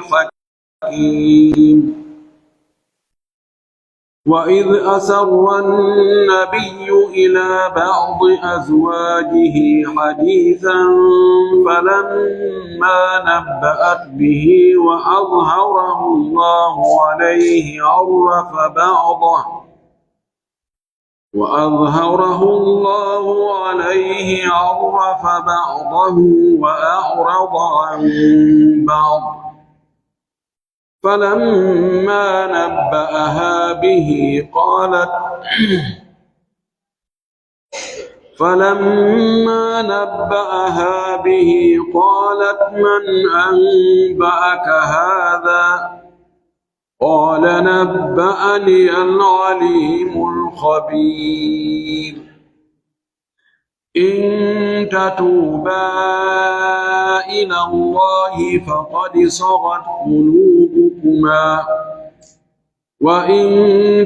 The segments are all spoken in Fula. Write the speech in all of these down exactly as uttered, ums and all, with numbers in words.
حكيم. وإذ أسر النبي إلى بعض أزواجه حديثا فلما نبأت به وأظهره الله عليه عرف بعضه، وأظهره الله عليه عرف بعضه وأعرض عن بعض، فلما نبأها به قالت، فلما نبأها به قالت من أنبأك هذا؟ قال نبأني العليم الخبير. إن تتوبا إلى الله فقد صغت قلوبكما، وإن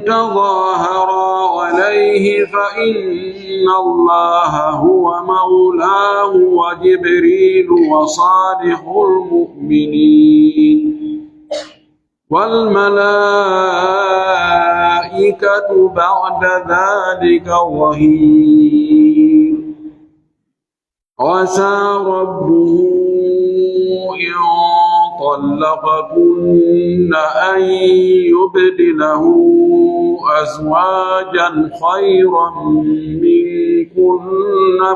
تظاهرا عليه فإن الله هو مولاه وجبريل وصالح المؤمنين، والملائكة بعد ذلك ظهير. عسى ربه إن طلقكن أن يبدله أزواجا خيرا منكن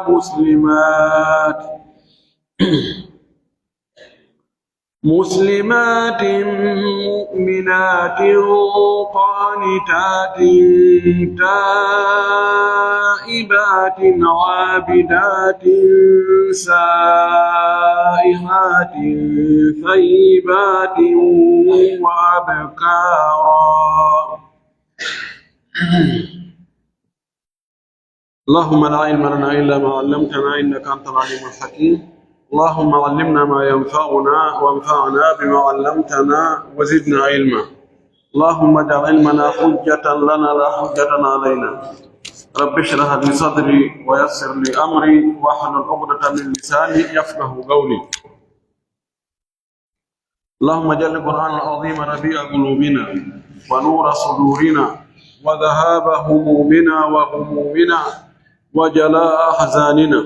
مسلمات مسلمات مؤمنات قانتات تائبات عابدات سائحات ثيبات وأبكارا. اللهم لا علم لنا إلا ما علمتنا إنك أنت العليم الحكيم. اللهم علمنا ما ينفعنا وانفعنا بما علمتنا وزدنا علما. اللهم اجعل علمنا حجة لنا لا حجة علينا. رب اشرح لي صدري ويسر لي أمري واحلل عقدة من لساني يفقه قولي. اللهم اجعل القرآن العظيم ربيع قلوبنا ونور صدورنا وذهاب همومنا وغمومنا وجلاء أحزاننا.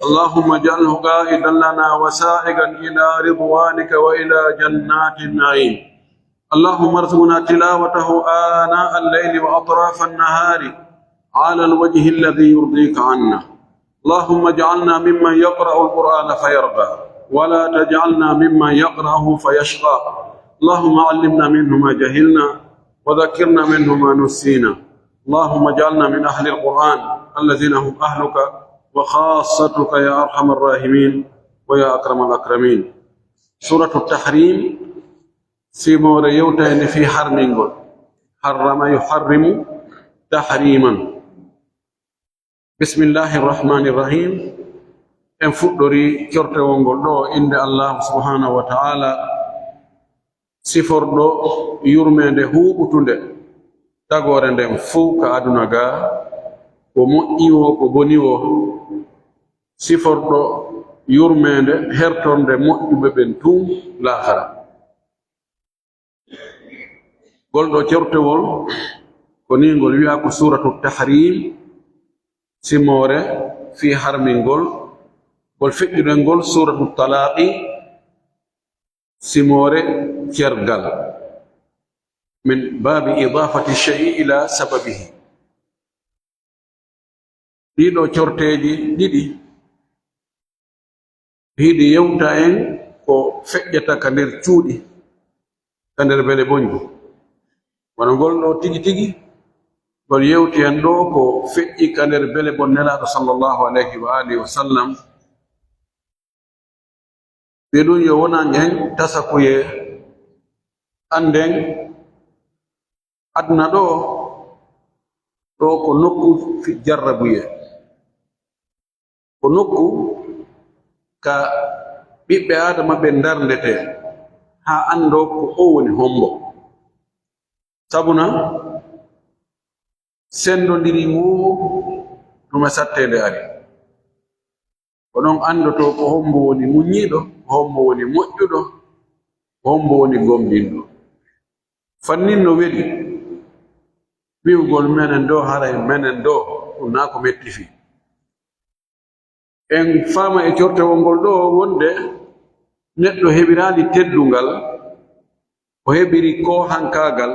اللهم اجعله قائدا لنا وسائقا إلى رضوانك وإلى جنات النعيم. اللهم ارزقنا تلاوته آناء الليل وأطراف النهار على الوجه الذي يرضيك عنا. اللهم اجعلنا ممن يقرأ القرآن فيرضى، ولا تجعلنا ممن يقرأه فيشقى. اللهم علمنا منه ما جهلنا، وذكرنا منه ما نسينا. اللهم اجعلنا من أهل القرآن الذين هم أهلك وخاصتك يا أرحم الراحمين ويا أكرم الأكرمين. سورة التحريم، simoore yewtande fii harmingol. حرم يحرم تحريما. Bismillaahi Rahmaani Rahiim. En fuɗɗorii cortewol ngol ɗoo innde Allaahu Subhaanahu wa Ta'aala, siforɗo yurmeende huuɓutunde tagoore nden fow ka aduna gaa, ko moƴƴi woo, ko boni woo, siforɗo yurmeende hertornde moƴƴuɓe ɓen tun laakara. Ngol ɗoo cortewol, ko nii ngol wi'aa ko Suuratu Tahriim, simoore fii harmingol, ngol feƴƴuɗen ngol Suuratu Talaaqi, simoore cergal, min baabi idaafati shay'i ilaa sababihi. Ɗii ɗoo corteeji ɗiɗi hiɗi yewta en ko feƴƴata ka nder cuuɗi, ka nder bele bonji. Wano ngol ɗoo tigi tigi, ngol yewti en ɗoo ko feƴƴi ka nder bele bon Nelaaɗo sallallahu alayhi wa alihi wa sallam. Ɓe ɗum yo wonan en tasakuyee, annden aduna ɗoo, ɗoo ko nokku fi-, jarrabuyee. Ko nokku ka ɓiɓɓe Aadama ɓen ndarndetee, haa anndoo ko oo woni hombo. Sabuna, senndondiri nguu, tuma satteende ari. Ko ɗon anndotoo ko hombo woni muññiiɗo, ko hombo woni moƴƴuɗo, Hombo woni gomɗinɗo? Fannin no weli wi'ugol menen ɗo, haray menen ɗo, ɗum naa ko metti fii. En faama e cortewol ngol ɗo wonde neɗɗo heɓiraali teddungal, o heɓiri koohankaagal,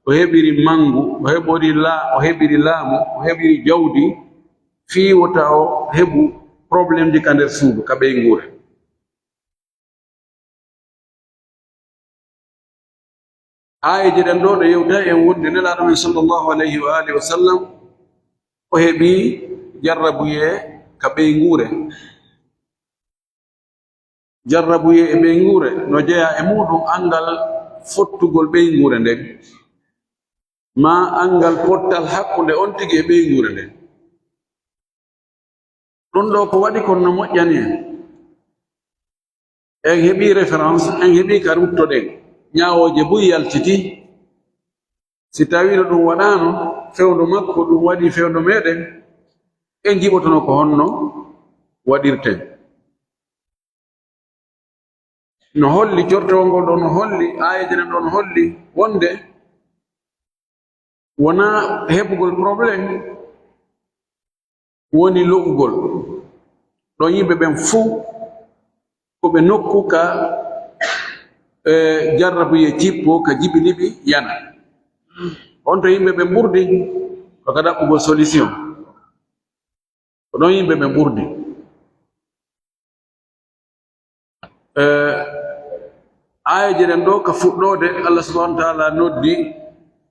o heɓiri manngu, o heɓori la-, o heɓiri laamu, o heɓiri jawdi, fii wota o heɓu problemji ka nder suudu, ka ɓeynguure. Aayeeje ɗen ɗoo ɗe yewta en wonde Nelaaɗo men sallallahu alayhi wa alihi wa sallam, o heɓi jarrabuyee ka ɓeynguure. Jarrabuyee e ɓeynguure no jeyaa e muuɗum anngal fottugol ɓeynguure nden, maa anngal pottal hakkunde on tigi e ɓeynguure nden. Ɗum ɗoo ko waɗi kon no moƴƴani en. En heɓii référence, en heɓii ka ruttoɗen. Ñaawooje buy yaltiti. Si tawiino ɗum waɗaano, fewndo makko ɗum waɗii fewndo meɗen, en jiɓotono ko honno waɗirten. No holli, cortewol ngol ɗoo no holli, aayeeje ɗen ɗoo no holli wonde wonaa heɓugol problème woni lo'ugol. Ɗon yimɓe ɓen fuu ko ɓe nokku ka, eh, jarrabuyee cippo, ka jibi liɓi yana. On to yimɓe ɓen ɓurdi ko ka ɗaɓɓugol solution. Ko ɗon yimɓe ɓen ɓurdi. Eh, aayeeje ɗen ɗoo ka fuɗɗoode, Allah subhanahu wa ta'ala noddi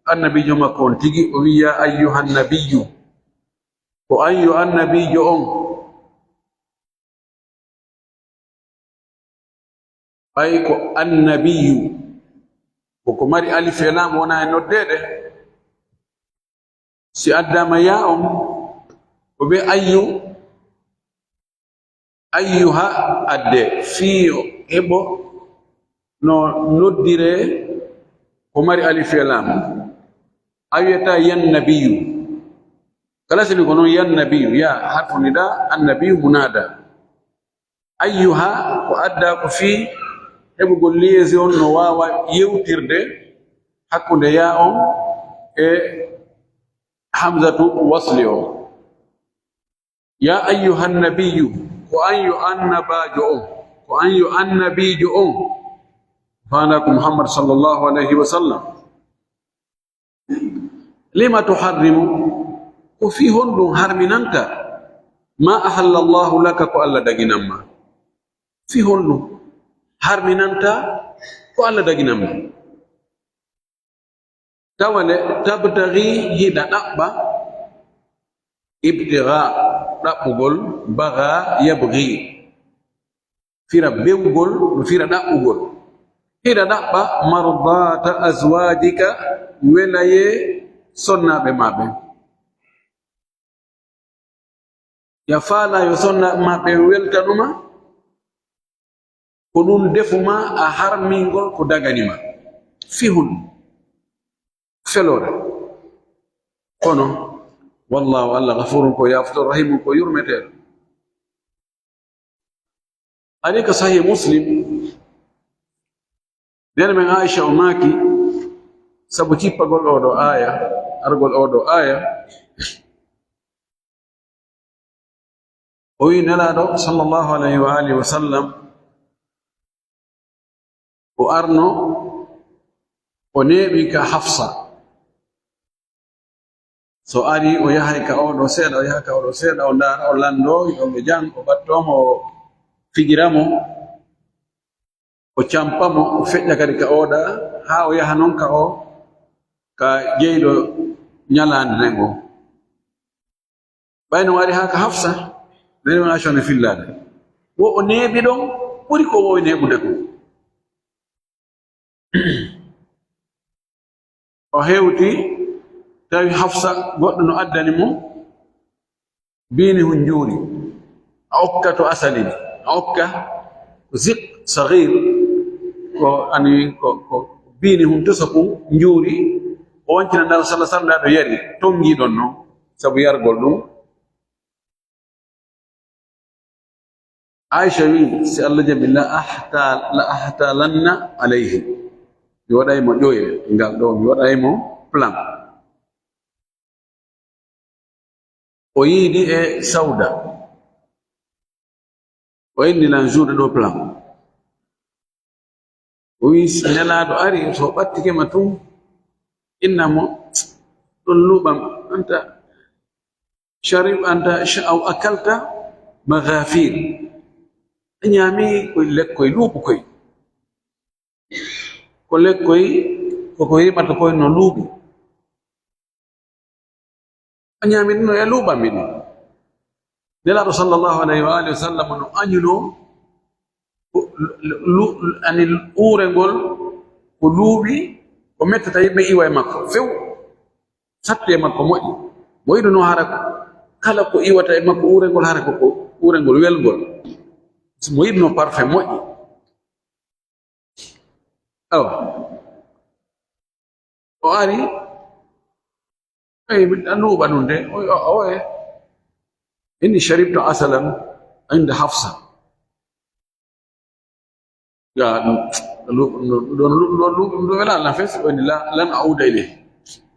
annabiijo makko on tigi, o wi'i, "Yaa ayyuhan nabiyyu." Ko an yo annabiijo on. Ɓay ko annabiyu, ko ko mari alif e laam wona e noddeede. Si addaama yaa on, ko ɓe ayyu, ayyuha adde, fii heɓo no noddire ko mari alif e laam. A wiyata yan nabiyu. Kala sini ko non yan nabiyu, ya harfu nida, annabiyu munada. Ayyuha ko adda ko fii heɓugol liaison no waawa yewtirde hakkunde yaa on e hamzatu wasli on. Ya ayyuhan nabiyyu, ko an yo annabaajo on, ko an yo annabiijo on, faandaa ko Muhammad sallallahu alayhi wa sallam. Lima tuharrimu, ko fii honɗum harminanta, ma ahalla Allahu laka, ko Allah daginan ma? Fii honɗum harminanta ko Allah daginan ma? Tawale, tabtagi, hiɗa ɗaɓɓa, ibtiga, ɗaɓɓugol, baga, yabgi. Fira bewgol, no fira ɗaɓɓugol. Hiɗa ɗaɓɓa mardata azwajika, welayee sonnaaɓe maa ɓen. Ya faala yo sonnaaɓe maa ɓen weltanu ma, ko ɗum defu ma a harmingol ko dagani ma. Fihun feloore. Kono, wallahu, Allah, gafurun ko yaafotoo, rahimun ko yurmeteeɗo. Ari ka Sahih Muslim, Neene men Aisha o maaki, sabu cippagol oo ɗoo aaya, argol oo ɗoo aaya, o wi'i Nelaaɗo sallallahu alayhi wa alihi wa sallam, o arno, o neeɓi ka Hafsa. So ari, o yahay ka oo ɗoo seeɗa, o yaha ka oo ɗoo seeɗa, o ndaara, o lanndoo, yo ɓe jang, o ɓattoo mo, o fijira mo, o campa mo, o feƴƴa kadi ka oo ɗaa, haa o yaha non ka oo, ka jeyɗo ñalaande nden oo. Ɓay no o ari haa ka Hafsa, neene men Aisha no fillaade. Wo o neeɓi ɗon, ɓuri ko wo o neeɓude kon. O hewti, tawi Hafsa, goɗɗo no addani mo biini hun njuuri. A okka to asali, a okka ko ziq sagir, ko ani, ko, ko biini hun toso kun njuuri, o wancina Nelaaɗo sallallahu alayhi wa sallam, Nelaaɗo yari, tongi ɗon non, sabu yargol ɗum. Aisha wi, si Allah jaɓi, "La ahta-, la ahtalanna alayhi." Mi waɗay mo ƴoye, ngal ɗo, mi waɗay mo plan. O yiidi e Sauda. O inni lan juuɗe ɗo plan. O wi, si Nelaaɗo ari, so ɓattike ma tun, inna mo, "Ɗon luuɓam, anta sharib, anta sh-, aw akalta maghafir." A ñaami koy lekkoy luuɓukoy. Ko lekkoy, ko ko heɓata koy no luuɓi. A ñaami ɗum no e luuɓam mi ɗum. Nelaaɗo sallallahu alayhi wa alihi wa sallam no añuno ko lu-, lu-, ani uurengol ko luuɓi, ko mettata yimɓe iwa e makko. Few, satti e makko moƴƴi. Mo yiɗuno hara ko, kala ko iwata e makko uurengol, hara ko, ko uurengol welngol. Mo yiɗuno parfum moƴƴi. Awa. O ari, ey, miɗa luuɓa ɗum de. O, o, o, e. Inni sharibtu asalan inda Hafsa. Ya, ɗum, ɗum, ɗum, ɗum, ɗum, ɗum wela lan fes, o inni la, lan auda ilayhi.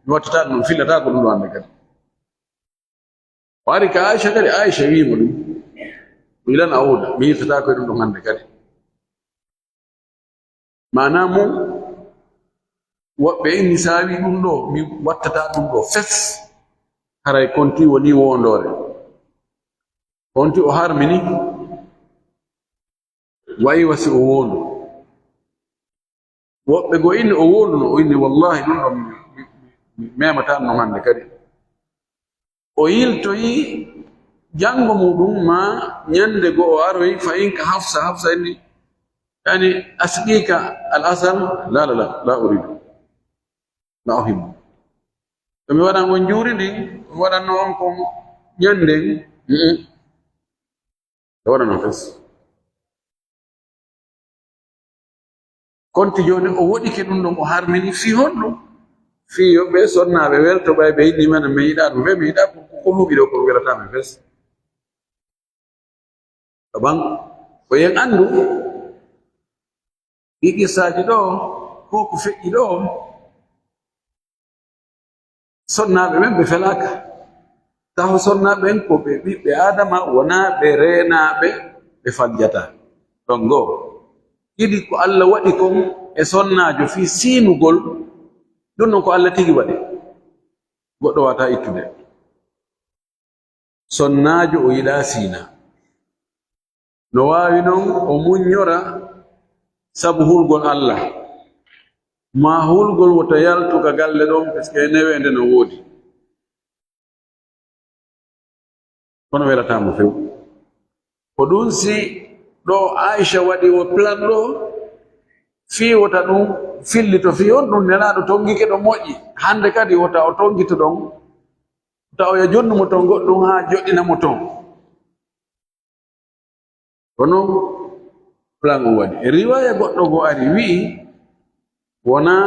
Mi wattata ɗum, fillata ko ɗum ɗo hannde kadi. O ari ka Aisha kadi, Aisha wi mo ɗum. Mi lan auda, mi yiltata ko e ɗum ɗo hannde kadi. Maanaa mum, woɓɓe inni, "Saawi ɗum ɗo, mi wattata ɗum ɗo fes, haray konti woni wondoore." Konti o harmini, wayi wa si o wondo. Woɓɓe go inni o wonduno, o inni, "Wallahi, ɗum ɗo mi, mi, mi, mi memata no hannde kadi." O yiltoyi janngo muɗum ma ñande go o aroyi fayin ka Hafsa, Hafsa inni, "Yani, asqika al asal?" "La, la, la, la uridu. La uhibbu." To mi waɗan on njuuri ndi, mi waɗanno on kon ñanden. Mm-mm. O waɗano fes. Konti jooni o woɗike ɗum ɗon, o harmini fii honɗum? Fii yo ɓe sonnaaɓe welto ɓay ɓe yiɗi men, mi yiɗaa ɗum, ɓe mi yiɗaa ko, ko, ko luuɓi ɗo ko welata men fes. Ɗaɓan, ko yen anndu ɗi qissaaji ɗo, ko ko feƴƴi ɗo. Sonnaaɓe ɓen ɓe felaaka. Taho sonnaaɓe ɓen ko ɓe ɓiɓɓe Aadama, wonaa ɓe reenaaɓe, ɓe faljata. Ɗon goo. Ɗiɗi ko Alla waɗi kon e sonnaajo fii siinugol, ɗum non ko Alla tigi waɗi. Goɗɗo waawataa ittude. Sonnaajo o yiɗaa siina. No waawi non o muññora sabu hulgol Alla. Maa hulgol wota yaltu ka galle ɗon, parce que neweende no woodi. Kono welataa mo few. Ko ɗum si ɗo Aisha waɗi o plan ɗo, fii wota ɗum fillito, fii on ɗum Nelaaɗo tongike ɗo moƴƴi. Hannde kadi wota o tongito ɗon, wota o ya jonnu mo ton goɗɗum haa joɗɗina mo ton. Ko non plan o waɗi. E riwaaya goɗɗo goo ari wi'i, wonaa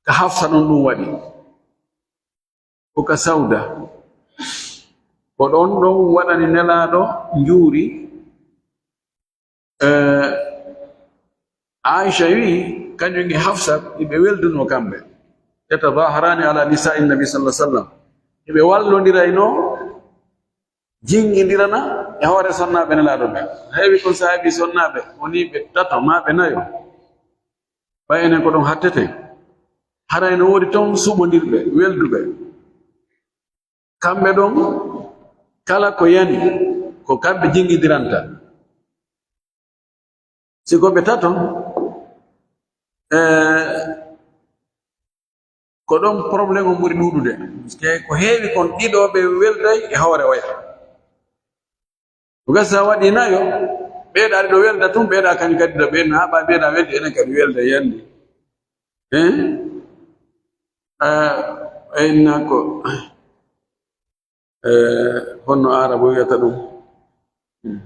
ka Hafsa non ɗum waɗi. Ko ka Sauda. Ko ɗon ɗon waɗani Nelaaɗo njuuri. Eh, Aisha wi'i, kañum e Hafsa, iɓe welduno kamɓe. Yatadaharaani ala nisaa'in nabi sallallahu alaihi wasallam. Iɓe wallondirayno, jingindirana e hoore sonnaaɓe Nelaaɗo ɓe. Heewi kon saabi sonnaaɓe woni ɓe tato maa ɓe nayo. Ɓay enen ko ɗon hatteten. Haray no woodi ton suɓondirɓe, welduɓe. Kamɓe ɗon, kala ko yani, ko kamɓe jingidiranta. Si ko ɓe tato, eh, ko ɗon problème on ɓuri ɗuuɗude. Parce que ko heewi kon ɗiɗo ɓe welday e hoore oya. Ko gasa waɗi nayo, ɓeeɗa ɗiɗo welda tun, ɓeeɗa kañum kadi ɗo ɓe naɓa, ɓeeɗa weldi, enen kadi welda yandi. Eh? Ah, inna ko, eh, honno Aarabu wiyata ɗum? Hmm.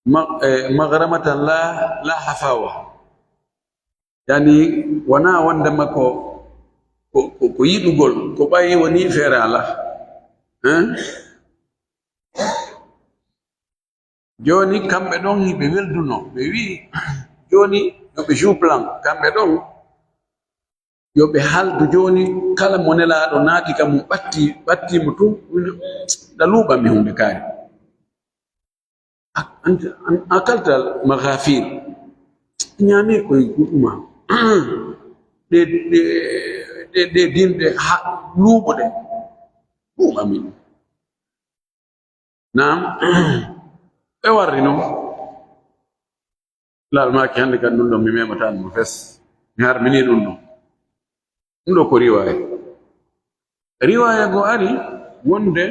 Ma-, eh, magramatan la, la hafawa. Yani, wona wondema ko, ko, ko, ko yiɗugol, ko ɓayi woni feere ala. Hein? Jooni, kamɓe ɗon hiɓe welduno, ɓe wi'i, jooni, yo ɓe joue plan, kamɓe ɗon, yo ɓe haldu jooni, kala mo Nelaaɗo naati ka mum, ɓatti, ɓatti mo tun, da luuɓa mi hunde kaari. A, an, an, akaltal magafir, ñaami koye ɗuma, ɗe, ɗe, ɗe, ɗe dimɗe ha luuɓuɗe, luuɓa min. Naam. Ɓe warri non. Laal maaki hannde kan ɗum ɗon mi memata ɗum fes. Mi harmini ɗum ɗon. Ɗum ɗo ko riwaaya. Riwaaya go ari wonde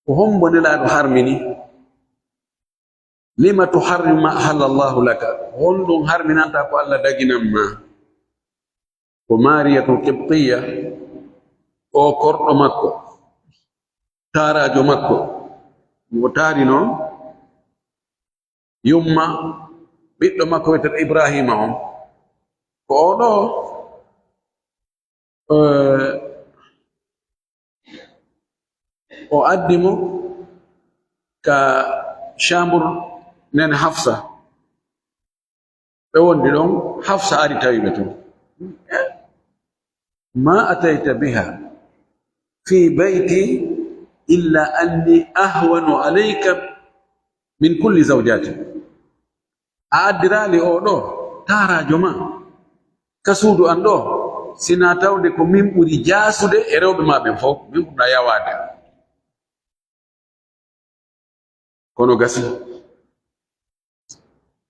ko hombo Nelaaɗo harmini. Lima tuharrimu ma ahallallahu laka. Honɗum harminanta ko Allah daginan ma? Ko Mariyatul Qibtiyya, o korɗo makko, taaraajo makko, mo taarino yumma ɓiɗɗo makko wiyetee Ibrahima on. Ko o ɗo, eh, o addi mo ka chambre nene Hafsa. Ɓe wondi ɗon, Hafsa ari tawi ɓe ton. "Ma atayta biha fi bayti illa anni ahwanu alayka min kulli zawjati." A addiraali o ɗo taaraajo ma ka suudu an ɗo, sina tawde ko min ɓuri jaasude e rewɓe ma ɓen fof, min ɓurɗa yawaade. Kono gasi.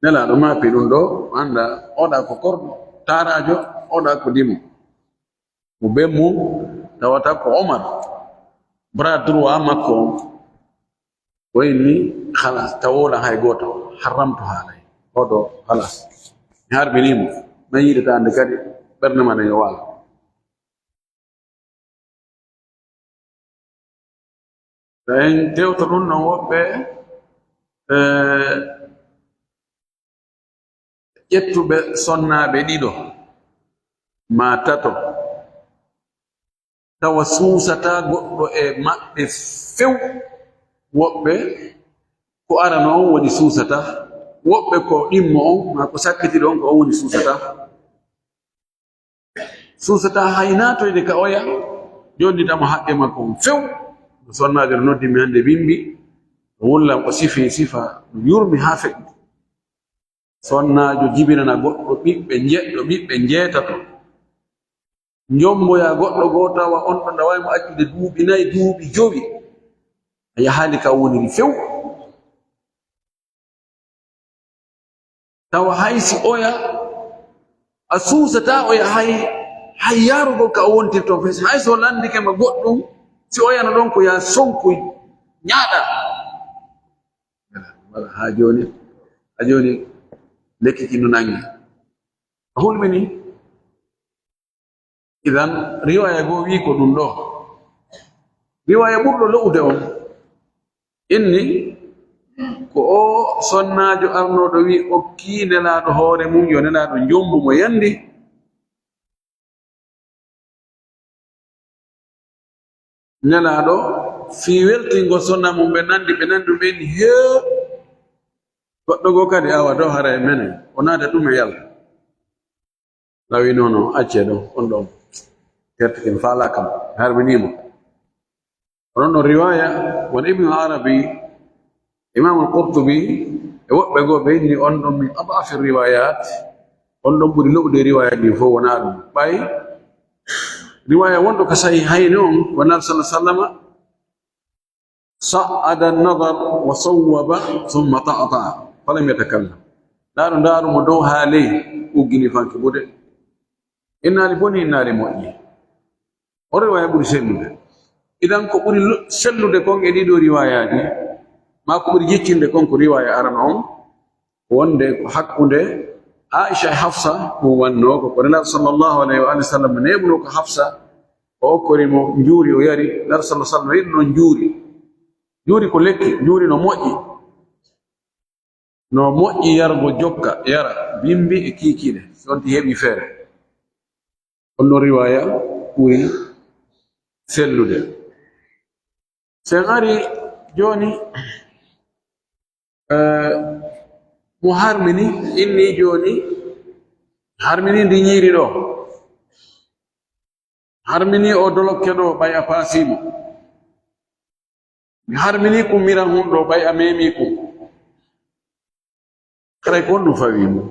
Nelaaɗo maapi ɗum ɗo, annda, oɗa ko korɗo, taaraajo, oɗa ko dimo. Mo ben mum, tawata ko Omar, bras droit makko on. O inni, "Halas, tawola hay gooto, haramtu haalay. Oɗo, halas. Mi harbinii mo, mi yiɗata annde kadi, ɓernde ma ne yo waalo." Tawi tewto ɗum ɗon woɓɓe, eh, ƴettuɓe sonnaaɓe ɗiɗo maa tato, tawa suusataa goɗɗo e maɓɓe few. Woɓɓe ko arano on woni suusataa, woɓɓe ko ɗimmo on, maa ko sakkitiɗo on ko on woni suusataa. Suusataa hay naatoyde ka oya, jonnitamo haqqe makko on few. No sonnaajo no noddi mi hannde bimbi, o wullam o sifi sifa, no yurmi haa feƴƴi. Sonnaajo jibinana goɗɗo ɓiɓɓe njeɗɗo, ɓiɓɓe njeetato. Njomboya goɗɗo goo tawa on ɗon, ɗa waawi mo accude duuɓi nayi, duuɓi jowi. A yahaali ka o woniri few. Tawa hay si oya, a suusataa oya hay, hay yaarugol ka o wontiri toon fes. Hay so lanndike ma goɗɗum, si oyano ɗon ko yaa sonku ñaaɗa. Wala, haa jooni, haa jooni lekki ki no nangi. A hulɓini? Idan, riwaaya goo wi'i ko ɗum ɗo. Riwaaya ɓurɗo lo'ude on inni ko o sonnaajo arnooɗo wi'i okkii Nelaaɗo hoore mum, yo Nelaaɗo njombu mo yandi. Nelaaɗo fii weltingol sonna mum, ɓe nandi, ɓe nandi ɗum, ɓe inni, "Hee, goɗɗo goo kadi, awa ɗo hara e menen, o naata ɗum e yalta." Tawi noon o accee ɗon, on ɗon tertike, mi faalaaka mo, mi harminii mo. Onon ɗon riwaaya won Ibnu Arabi, Imaamul Qurtubi e woɓɓe goo ɓe inni on ɗon min ad'afi riwaayaat, on ɗon ɓuri lo'ude riwaaya ɗin fof, wonaa ɗum. Ɓay riwaaya wonɗo ka Sahihayni on, ko Nelaaɗo sallallaahu alayhi wa sallama, sa'ada an-nadar wa sawwaba thumma ta'ata'a falam yatakallam. Ndaaru, ndaaru mo dow haa ley, uggini fanke buuɗe. Innaali boni, innaali moƴƴi. On riwaaya ɓuri sellude. Idan ko ɓuri lo-, sellude kon e ɗii ɗoo riwaayaaji, maa ko ɓuri jiccinde kon ko riwaaya arano on, wonde ko hakkunde Aisha e Hafsa ɗum wannoo, ko ko Nelaaɗo sallallaahu alayhi wa sallam neeɓunoo ko Hafsa, o okkori mo njuuri, o yari. Nelaaɗo sallallaahu alayhi wa sallam yiɗi noon njuuri. Njuuri ko lekki, njuuri no moƴƴi. No moƴƴi yargo, jokka, yara, bimbi e kiikiiɗe, so on ti heɓi feere. On ɗon riwaaya ɓuri sellude. So en ari jooni, Eh, mo harmini, inni jooni, harmini ndi ñiiri ɗo. Harmini o dolokke ɗo, ɓay a paasii mo. Mi harmini kum miran hun ɗo, ɓay a meemii kum. Haray ko honɗum fawii mo?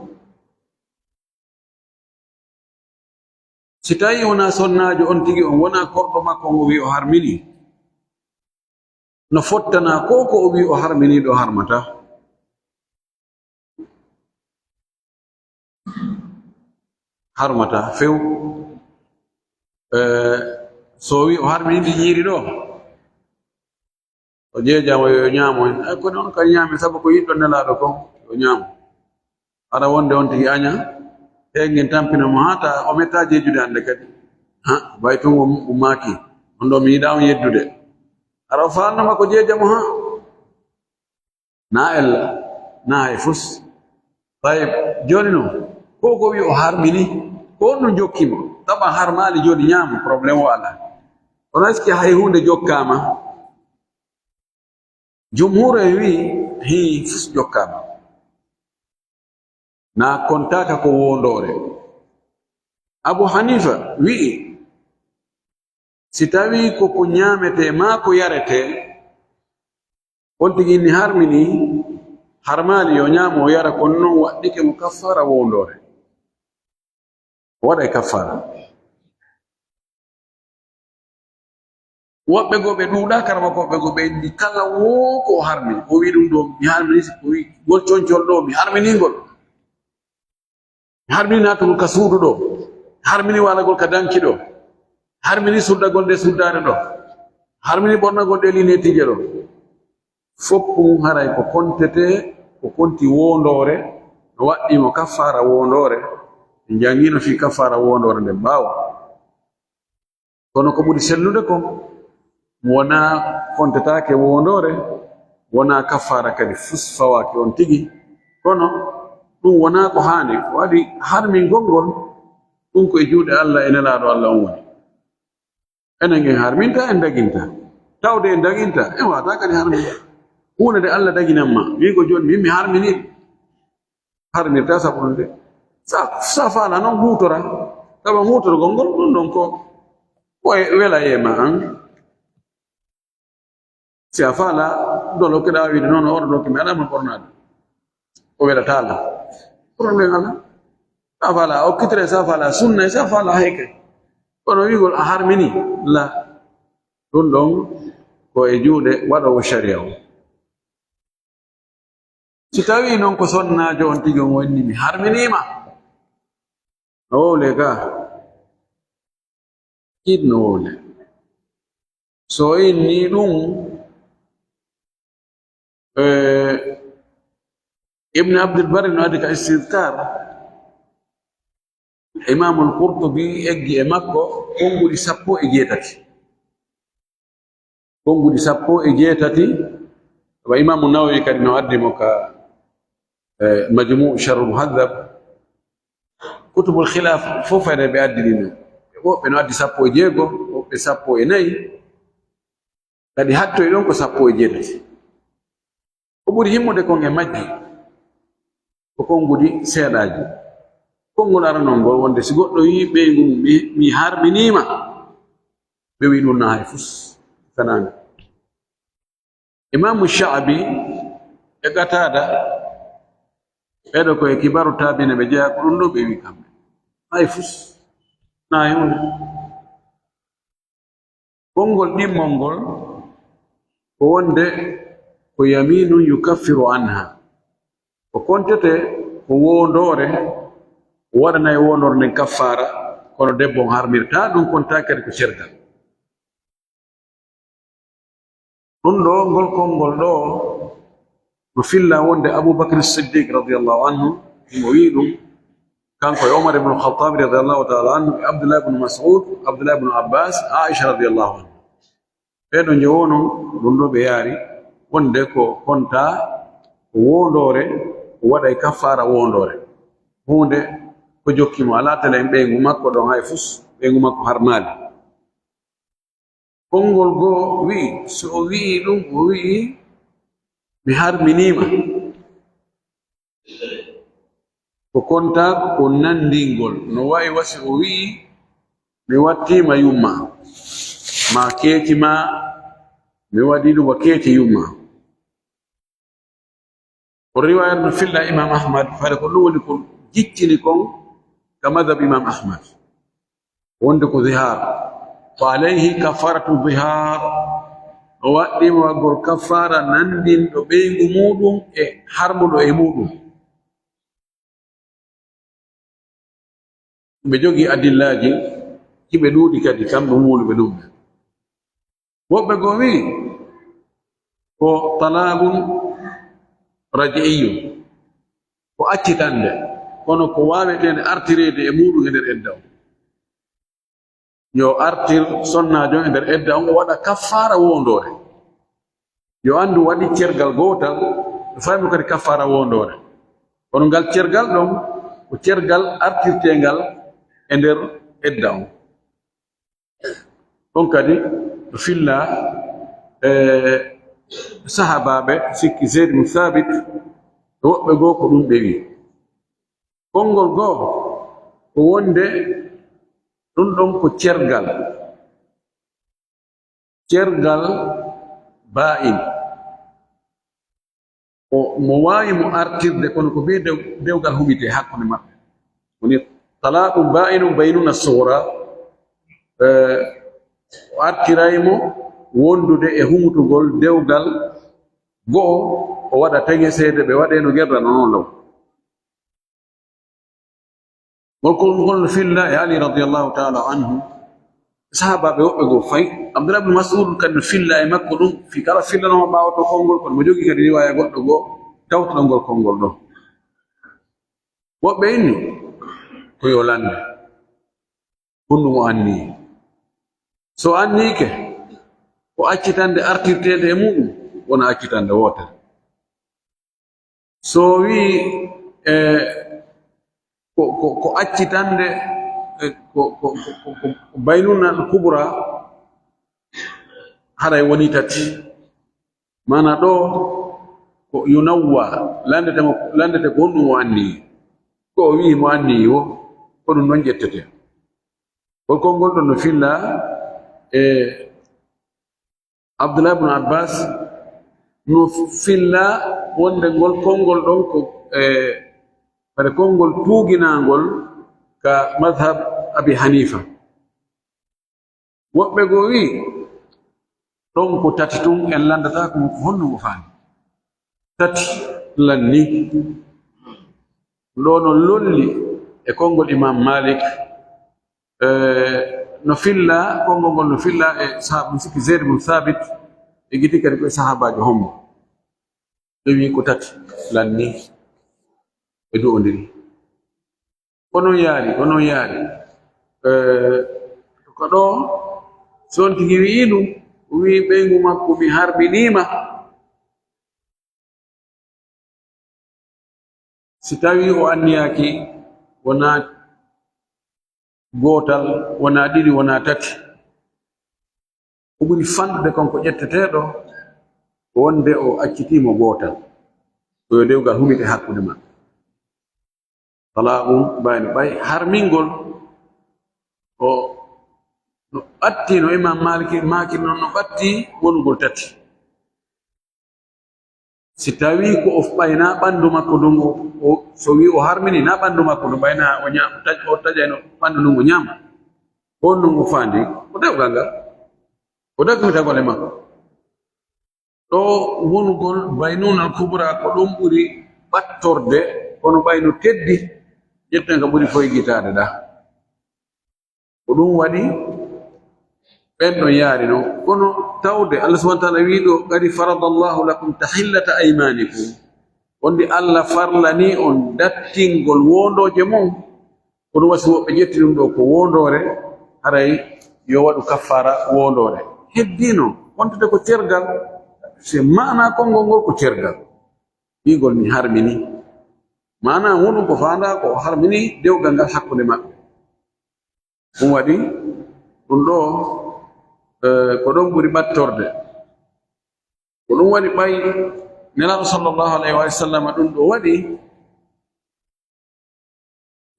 Si tawii wonaa sonnaajo on tigi, on wonaa korɗo makko, on o wi'i o harmini, no fottana ko, ko o wi'i o harmini ɗo harmata. Harmata few. Eh, so o wi'i o harmini ndi ñiiri ɗo, o jeejama yo ñaamo hen. Ay, kono on kadi ñaami, sabu ko yiɗɗo Nelaaɗo kon, yo ñaamo. Hara wonde on tigi aña, heen ngen tampina mo haa ta o metta jeejude hannde kadi. Ha, bay tun o, o maaki, on ɗo mi yiɗaa on yeddude. Hara o faalnoma ko jeejamo ha. Na ella, na hay fus. Tayib, jooni non, ko ko wi o harmini, ko on ɗum jokki mo. Tawa harmaali jooni ñaamo, problème o alaa. Kono est-ce que hay huunde jokkaama? Jumhuur e wi, hii, fus jokkaama. Na kontaaka ko wondoore. Abu Hanifa wi'i, si tawii ko ko ñaametee maa ko yaretee, on tigi ni harmini, harmaali yo ñaamo o yara, kono non waɗɗike mo kaffaara wondoore. O waɗay kaffaara. Woɓɓe goo ɓe ɗuuɗaa, kara woɓɓe goo ɓe inni kala woo ko o harmini. O wi'i ɗum ɗo, mi harmini, si ko wi'i ngol concol ɗo, mi harmini ngol. Mi harmini naatugol ka suudu ɗo. Mi harmini waalagol ka danki ɗo. Mi harmini suddagol nde suddaare ɗo. Mi harmini ɓornagol ɗe lineetiije ɗo. Fof ɗum haray ko kontetee, ko konti wondoore, no waɗɗii mo kaffaara wondoore. En janngino fii kaffaara wondoore nden ɓaawo. Kono ko ɓuri sellude kon, wonaa kontetaake wondoore, wonaa kaffaara kadi fus fawaaki on tigi. Kono ɗum wonaa ko haani, ko waɗi harmingol ngol, ɗum ko e juuɗe Allah e Nelaaɗo Allah on woni. Enen en harminta, en daginta. Tawde en daginta, en waata kadi harminta. Huunde nde Allah daginan ma, wi'i ko jooni min mi harmini. Harmirta sabu ɗum de. Sa, sa faala noon huutora. Sabu huutorgol ngol ɗum ɗon ko, ko e wela e ma an. Si a faala dolo keɗa wiide noon, oɗo ɗo kemi alaa mo ɓornaade. O welataa la. Problème alaa. Sa faala okkitire, sa faala sunna, sa faala heke. Kono wi'gol a harmini la. Ɗum ɗon ko e juuɗe waɗoowo sharia o. Si tawii noon ko sonnaajo on tigi on inni mi harminiima, no wowle ka, kiit no wowle. So o inni ɗum, eh, Ibn Abdul Barri no addi ka Istidkar, Imaamul Qurtubi eggi e makko konguɗi sappo e jeetati. Konguɗi sappo e jeetati, wa Imaamu Nawawi kadi no addi mo ka, eh, Majmu' Sharh Muhadhab. Kutubul Khilaf fof ene ɓe addi ɗum. Woɓɓe no addi sappo e jeego, woɓɓe sappo e nayi. Kadi hattoy ɗon ko sappo e jeetati. Ko ɓuri himmude kon e majji, ko konguɗi seeɗaaji. Konngol aranol ngol wonde si goɗɗo wi'i ɓeyngu mum, mi, mi harminiima, ɓe wi'i ɗum na hay fus, fanaani. Imaamu Sha'bi e Qataada, ɓeɗo ko e kibaru taabina ɓe jeyaa, ko ɗum ɗo ɓe wi'i kamɓe. Hay fus, na hay huunde. Konngol ɗimmol ngol ko wonde ko yamiinun yukaffiru anha. Ko kontete ko wondoore, o waɗanay wondoore nden kaffaara, kono debbo on harmirtaa ɗum, kontaa kadi ko cergal. Ɗum ɗo, ngol konngol ɗo, no filla wonde Abu Bakr Siddiq radiyallahu anhu, himo wi'i ɗum, kanko e Umar ibn Khattab radiyallahu ta'ala anhu, e Abdullah ibn Mas'ud, Abdullah ibn Abbas, Aisha radiyallahu anha. Ɓee ɗo njowono ɗum ɗo ɓe yaari, wonde ko kontaa ko wondoore, o waɗay kaffaara wondoore. Huunde ko jokki mo, alaa tele en ɓeyngu makko ɗon hay fus, ɓeyngu makko harmaali. Konngol goo wi'i, so o wi'i ɗum, o wi'i, mi harminiima. Ko konta ko nanndingol, no wayi wasi o wi'i, "Mi wattii ma yumma, ma keeci ma, mi waɗii ɗum wa keeci yumma." O riwaayat no filla Imam Ahmad, fare ko ɗum woni ko jiccini kon ka madhab Imam Ahmad. Wonde ko zihaar. Fa alayhi kafaratu zihaar. O waɗɗii mo waggol kafaara nanndinɗo ɓeyngu muuɗum e harmuɗo e muuɗum. Ɓe jogii adillaaji, hiɓe ɗuuɗi kadi, kamɓe wuluɓe ɗum ɓe. Woɓɓe goo wi'i, ko talaqun raj'iyyun, ko accitande, kono ko waaweteende artireede e muuɗum e nder edda on. Yo artir sonnaajo e nder edda on, o waɗa kaffaara woondoore. Yo anndu waɗi cergal gootal, o faymo kadi kaffaara woondoore. Kono ngal cergal ɗon, ko cergal artirteengal e nder edda on. Ɗon kadi no filla, e, sahaabaaɓe, sikki Zayd ibn Thabit, e woɓɓe goo ko ɗum ɓe wi'i. Konngol goo ko wonde ɗum ɗon ko cergal. Cergal baa'in. O, mo waawi mo artirde, kono ko bee dew-, dewgal humitee hakkunde maɓɓe. Woni, "Talaqun baa'inun baynuna sughra." Eh, o artiray mo wondude e humutugol dewgal go'o, o waɗa teŋeseede, ɓe waɗee no gerda no non law. Ngol ko, ngol no filla e Ali radiyallahu ta'ala anhu. Sahaabaaɓe woɓɓe goo fay. Abdullah ibn Mas'ud kadi no filla e makko ɗum. Fii kala fillanoo ɓaawo to konngol, kono mo jogii kadi riwaaya goɗɗo goo tawtuɗo ngol konngol ɗoo. Woɓɓe inni ko yo lannde. Honɗum o anniyii? So anniike ko accitande artirteende e muuɗum, wona accitande wootere. So o wi'i, e, ko, ko, ko accitande, e, ko, ko, ko, ko, ko baynunal kubra, haray woni tati. Maana ɗoo ko yunawwa, lanndete mo, lanndete ko honɗum o anniyi. Ko o wi'i mo anniyi wo, ko ɗum ɗon ƴettete. Ko konngol ɗon no filla e Abdullah ibn Abbas no filla wonde ngol konngol ɗon ko, e, fare konngol tuuginaangol ka madhab Abi Hanifa. Woɓɓe goo wi'i, ɗon ko tati tun, en lanndata ko honno ngo faami. Tati lanni. Ɗoo no lolli e konngol Imam Malik, e, no filla, konngol ngol no filla e sahaabu sikki Zayd ibn Thabit, e giti kadi ko e sahaabaajo hombo. Ɓe wi'i ko tati lanni, ɓe du'ondiri. Ko non yaari, ko non yaari. Eh, ko ɗoo, si on tigi wi'i ɗum, o wi'i ɓeyngu makko, "Mi harminii ma." Si tawii o anniyaaki, wonaa gootal, wonaa ɗiɗi, wonaa tati. Ko ɓuri fanɗude kon ko ƴetteteeɗo, ko wonde o accitii mo gootal. Ko yo dewgal humit e hakkunde maɓɓe. Talaqun baa'in, ɓay harmingol o no ɓatti, no Imam Maliki maaki non, no ɓatti wonugol tati. Si tawii ko o ɓay na ɓanndu makko ndun, o, o, so wii o harmini na ɓanndu makko ndun, ɓay na o ñaam-, taj-, o taƴayno ɓanndu ndun o ñaama. Ko honɗun o faandi? Ko dewgal ngal. Ko dagmitagol e makko. Ɗoo wonugol baynunal kubra ko ɗon ɓuri ɓattorde, kono ɓay no teddi, ƴetten ka ɓuri foygitaade ɗaa. Ko ɗum waɗi ɓen ɗon yaari non. Kono tawde Allah subhanahu wa ta'ala wii ɗoo, "Qad faradallahu lakum tahillata aymanikum." Wonde Allah farlanii on dattingol wondooje mon. Ko ɗum wasi woɓɓe ƴetti ɗum ɗoo ko wondoore, haray yo waɗu kaffaara wondoore. Heddii non, wontude ko cergal, se maanaa konngol ngol ko cergal. Wi'ugol mi harmini. Maanaa honɗun ko faandaa ko o harmini dewgal ngal hakkunde maɓɓe. Ɗum waɗi ɗum ɗoo, eh, ko ɗon ɓuri ɓattorde. Ko ɗum waɗi ɓay Nelaaɗo sallallahu alayhi wa sallam ɗum ɗoo waɗi,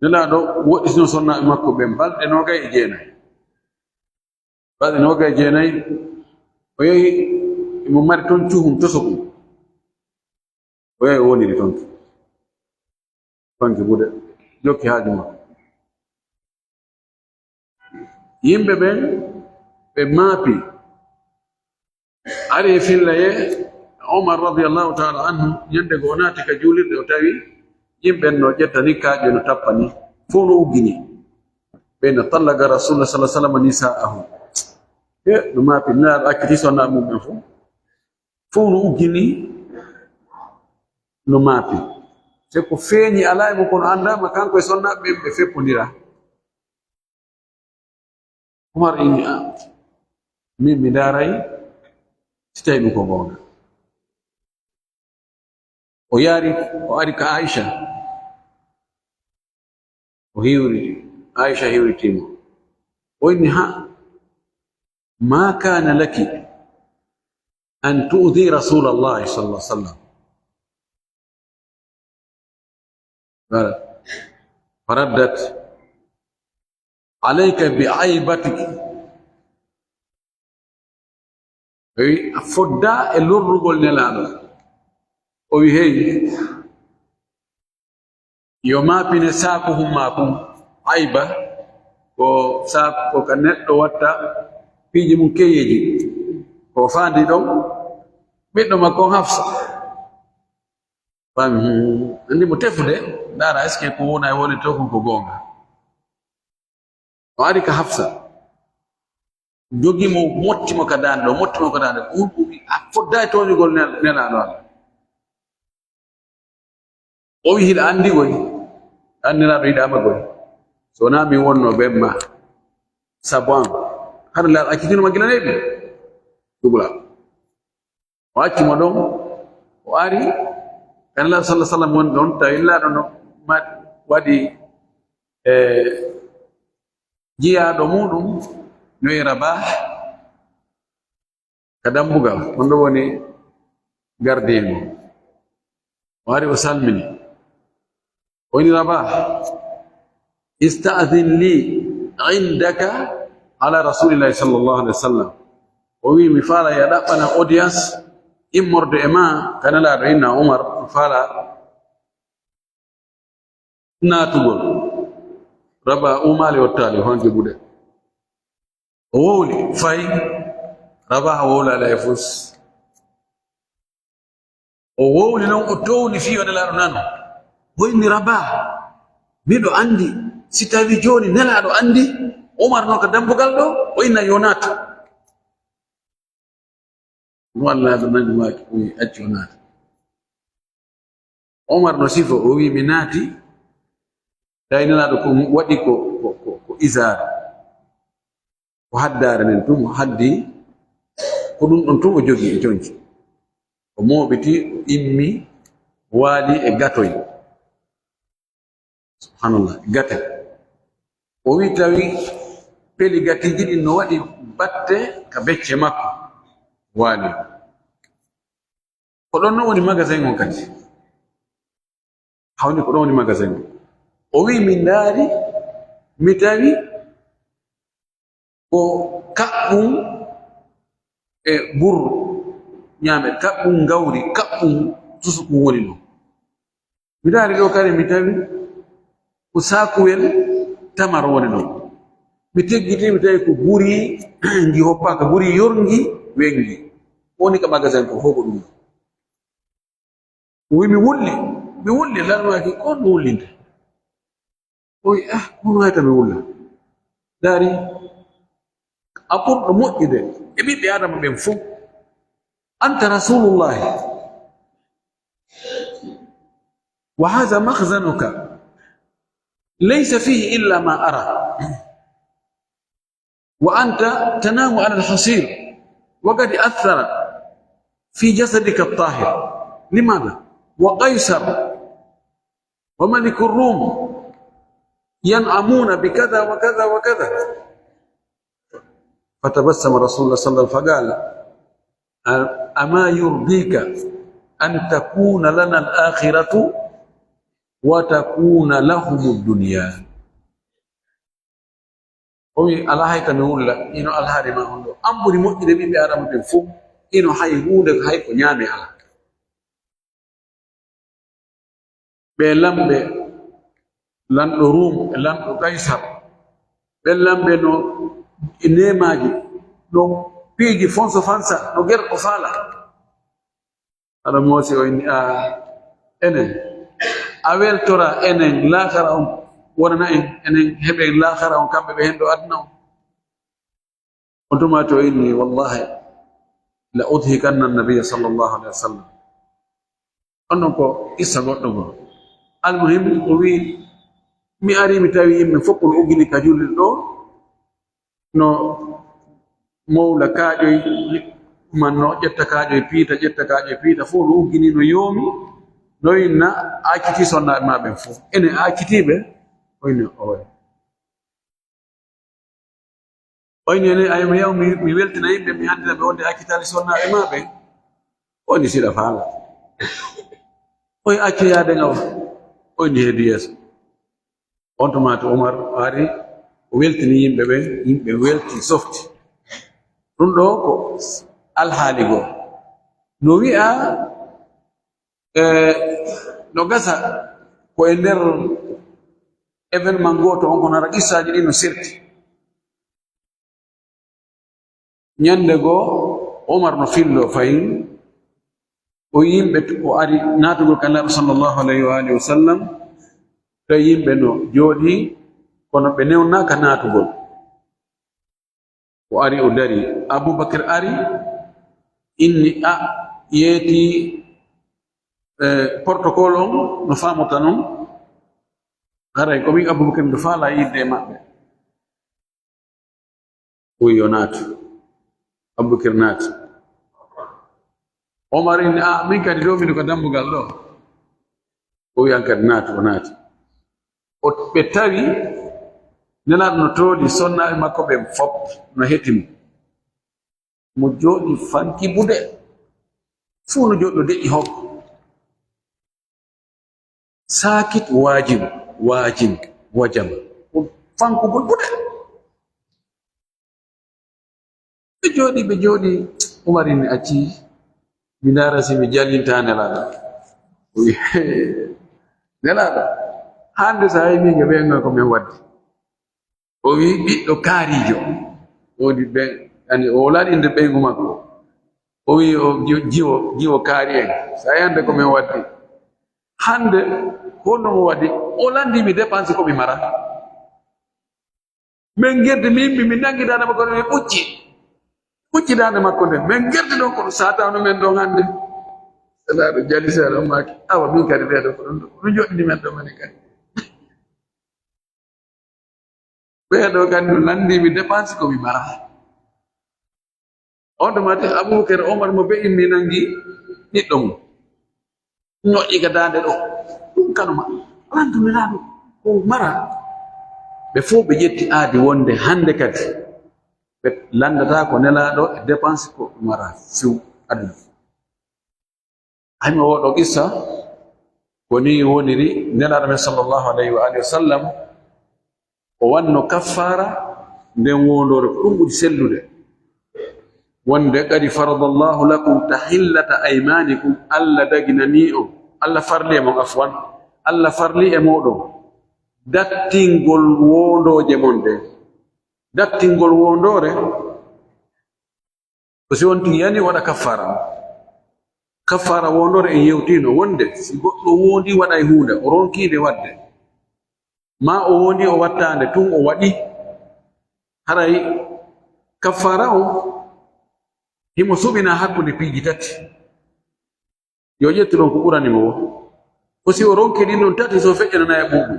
Nelaaɗo woɗɗitino sonnaaɓe makko ɓen balɗe noogay e jeenay. Balɗe noogay e jeenay, o yehi, imo mari ton cuhum tosokum. O yehi, o woniri ton. Fanki buɗe, jokki haaju makko. Yimɓe ɓen ɓe maapi. Ari e fillaye, Omar radiyallahu ta'ala anhu, ñande go o naati ka juulirde, o tawi yimɓe ɓen no ƴetta ni kaaƴe, no tappa ni, fow no uggini. Ɓe no, "Tallaqa Rasulullah sallallahu alaihi wasallam nisa'ahu." E, no maapi, Nelaaɗo acciti sonnaaɓe mum ɓen fow. Fow no uggini, no maapi. Se ko feeñi alaa e mum, kono anndaama kanko e sonnaaɓe ɓen ɓe feppondira. Umar inni, "A, min mi ndaaray si tawi ɗum ko goonga." O yaari, o ari ka Aisha. O hiwri, Aisha hiwritii mo. O inni, "Ha, ma kana laki an tu'dhi Rasulallahi sallallahu alaihi wasallam." Wala. Faraddat alayka bi aibatiki. O wi, "A fodda e lorrugol Nelaaɗo." O wi, "Hey, yo maapine saakuhum maakum." Ayba ko saak-, ko ka neɗɗo watta piiji mum keyeeji. Ko faandi ɗon ɓiɗɗo makko on Hafsa. Fami, hmm, andi mo tefude, ndaara est-ce que ko wona e woni to kon ko goonga. O ari ka Hafsa. Jogi mo, motti mo ka daande ɗo, motti mo ka daande ɗo. O wi, "A fodda e tooñugol nel-, Nelaaɗo Allah." O wi, "Hiɗa andi koy, an Nelaaɗo yiɗaama koy. So wonaa mi wonno ben ma, sabu an, hara Nelaaɗo accitino ma gila neeɓi." Dugula. O acci mo ɗon, o ari, ka Nelaaɗo sallallahu alaihi wasallam woni ɗon, tawi Nelaaɗo no ma-, waɗi, e, jiyaaɗo muɗum, no e Rabah, ka dambugal, on ɗo woni gardien mo. O ari, o salmini. O inni, "Rabah, ista'dhin li indaka ala Rasulillahi sallallahu alaihi wasallam." O wi, "Mi faala ya ɗaɓɓana audience immorde e ma ka Nelaaɗo, inna Umar, mi faala naatugol." Rabah umaali, ottaali, o hanki buɗe. O wowli, fayi. Rabah wowlaali hay fus. O wowli non, o towni fii yo Nelaaɗo nano. O inni, "Rabah, miɗo andi, si tawi jooni Nelaaɗo andi Umar no ka dambugal ɗo, o inna yo naatu." Ɗum Allah no nangi maaki, o wi, "Accu o naata." Omar no sifo, o wi, "Mi naati, tawi Nelaaɗo ko waɗi ko, ko, ko, ko izaar, ko haddaare nden tun, o haddi, ko ɗum ɗon tun o jogi e conci." O mooɓiti, o immi, waali e gatoy. Subhanallah, gate. O wi tawi peli gatiiji ɗin no waɗi batte ka becce makko. Waali. Ko ɗon non woni magasin on kadi. Hawni ko ɗon woni magasin on. O wi, "Mi ndaari, mi tawi ko kaɓɓum e burro, ñaame kaɓɓum, ngawri kaɓɓum, susu kun woni ɗon. Mi ndaari ɗo kadi, mi tawi ko saakuwel tamaro woni ɗon. Mi teggiti, mi tawi ko guri ngi hoppaaka, guri yorngi, wengi. Woni ka magasin ko, fof ko ɗum ɗon." O wi, "Mi wulli, mi wulli." Lanmaaki, "Ko on no wullinte?" O wi, "Ah, ko on wayata mi wulla?" Ndaari, a ɓurɗo moƴƴude e ɓiɓɓe Aadama ɓen fof. Anta Rasulullahi. Wa hadha makhzanuka. Laysa fihi illa ma ara. وأنت تنام على الحصير وقد أثر في جسدك الطاهر. لماذا؟ وقيصر وملك الروم ينعمون بكذا وكذا وكذا. فتبسم رسول الله صلى الله عليه وسلم فقال: "أما يرضيك أن تكون لنا الآخرة؟" وتكون لهم الدنيا. O wi, "Alaa hay ka mi wulla, ino alhaali ma on ɗo. An ɓuri moƴƴude ɓiɓɓe Aadama ɓen fof, ino hay huunde hay ko ñaame alaa." Ɓe lamɓe, lanɗo Rum e lanɗo Kaysar, ɓe lamɓe no neemaaji, no piiji fonso fansa, no ger ko faala. Aɗa moosi o inni, "A, enen, a weltora enen, laakara on wonana en, enen heɓen laakara on, kamɓe ɓe hen ɗo aduna on." On tuma to inni, "Wallahi, la udhikanna nabiyya sallallahu alaihi wasallam." On ɗon ko qissa goɗɗo goo. Almuhim, o wi, "Mi ari, mi tawi yimɓe fof kono uggini ka julde ɗo, no mowla kaaƴoy, manno ƴetta kaaƴoy piita, ƴetta kaaƴoy piita, fof no uggini, no yoomi, no inna, acciti sonnaaɓe ma ɓen fof. Ene accitiiɓe?" O inni, "Oy." O inni, "Ene, ayo, mi yaw, mi, mi weltina yimɓe, mi anndina ɓe wonde accitaali sonnaaɓe ma ɓen." O inni, "Siɗa faala." O yi accu yaade ngaw. O inni, "Heedi yeeso." On tuma to Umar ari, o weltini yimɓe ɓen, yimɓe welti softi. Ɗum ɗo ko alhaali goo. No wi'a, e, no gasa ko e nder événement gooto on, kono hara qissaaji ɗin no serti. Ñannde goo, Umar no filloo fayin, o yimɓe, o ari naatugol ka Nulaaɗo sallallahu alayhi wa alihi wa sallam, tawi yimɓe no jooɗii, kono ɓe newnaaka naatugol. O ari, o dari. Abubakar ari, inni, a, yeeti, eh, protocole on no faamota non. Haray ko min Abubakar no faalaa yiide e maɓɓe. O wi yo naatu. Abubakar naati. Omar inni, a, min kadi ɗo, miɗo ka dambugal ɗo. O wi an kadi naatu, o naati. O, ɓe tawi Nelaaɗo no tooli sonnaaɓe makko ɓen fop, no heti mo. Mo jooɗi fanki buɗe. Fuu no jooɗi, o deƴƴi hokko. Saakit waajim, waajim, wajam. Ko fankugol buɗe. Ɓe jooɗi, ɓe jooɗi. Umar inni, acci, mi ndaara si mi jallinta Nelaaɗo. O wi, Nelaaɗo, hannde so a yii min e ɓen ko min waddi. O wi, ɓiɗɗo kaariijo. O woni ɓen, yani, o wolaani inde ɓeyngu makko. O wi, o ji-, jiwo, jiwo kaari en. So a yii hannde ko min waddi. Hannde, ko honno mo waɗi? O lanndii mi dépense ko mi mara. Min ngerdi, min, min, min nanngi daande makko, min ɓucci. Ɓucci daande makko nden. Min ngerdi ɗon ko ɗum saataano men ɗon hannde. Nelaaɗo jali seeɗa, o maaki, awa, min kadi ɓee ɗoo ko ɗum ɗo, ko ɗum joɗɗini men ɗo, mani kadi. Ɓee ɗoo kadi no lanndii mi dépense ko mi mara. On tuma tigi Abubakar, Omar mo be'in mi nanngi ɓiɗɗo mum. Ñoƴƴi ka daande ɗo. Ɗum kanuma. Lanndumi Nelaaɗo ko mara. Ɓe fof ɓe ƴetti aadi wonde hannde kadi ɓe lanndataa ko Nelaaɗo e dépense ko mara few aduna. Hay mi oɗo qissa, ko ni woniri Nelaaɗo men sallallahu alayhi wa alihi wa sallam, o wanno kaffaara nden wondoore, ko ɗum ɓuri sellude. Wonde, "Qad faradallahu lakum tahillata aymanikum", Allah daginanii on, Allah farli e mon, afwan, Allah farli e moɗon dattingol wondooje mon ɗen. Dattingol wondoore, ko si on tigi yani waɗa kaffaara on. Kaffaara wondoore en yewtiino wonde si goɗɗo wondi waɗay huunde, o ronki nde waɗde, maa o wondi o wattaande tun o waɗi, haray kaffaara on himo suɓina hakkunde piiji tati. Yo ƴettu ɗon ko ɓurani mo woo. Ko si o ronki ɗin ɗon tati, so feƴƴananay e ɓuuɓu.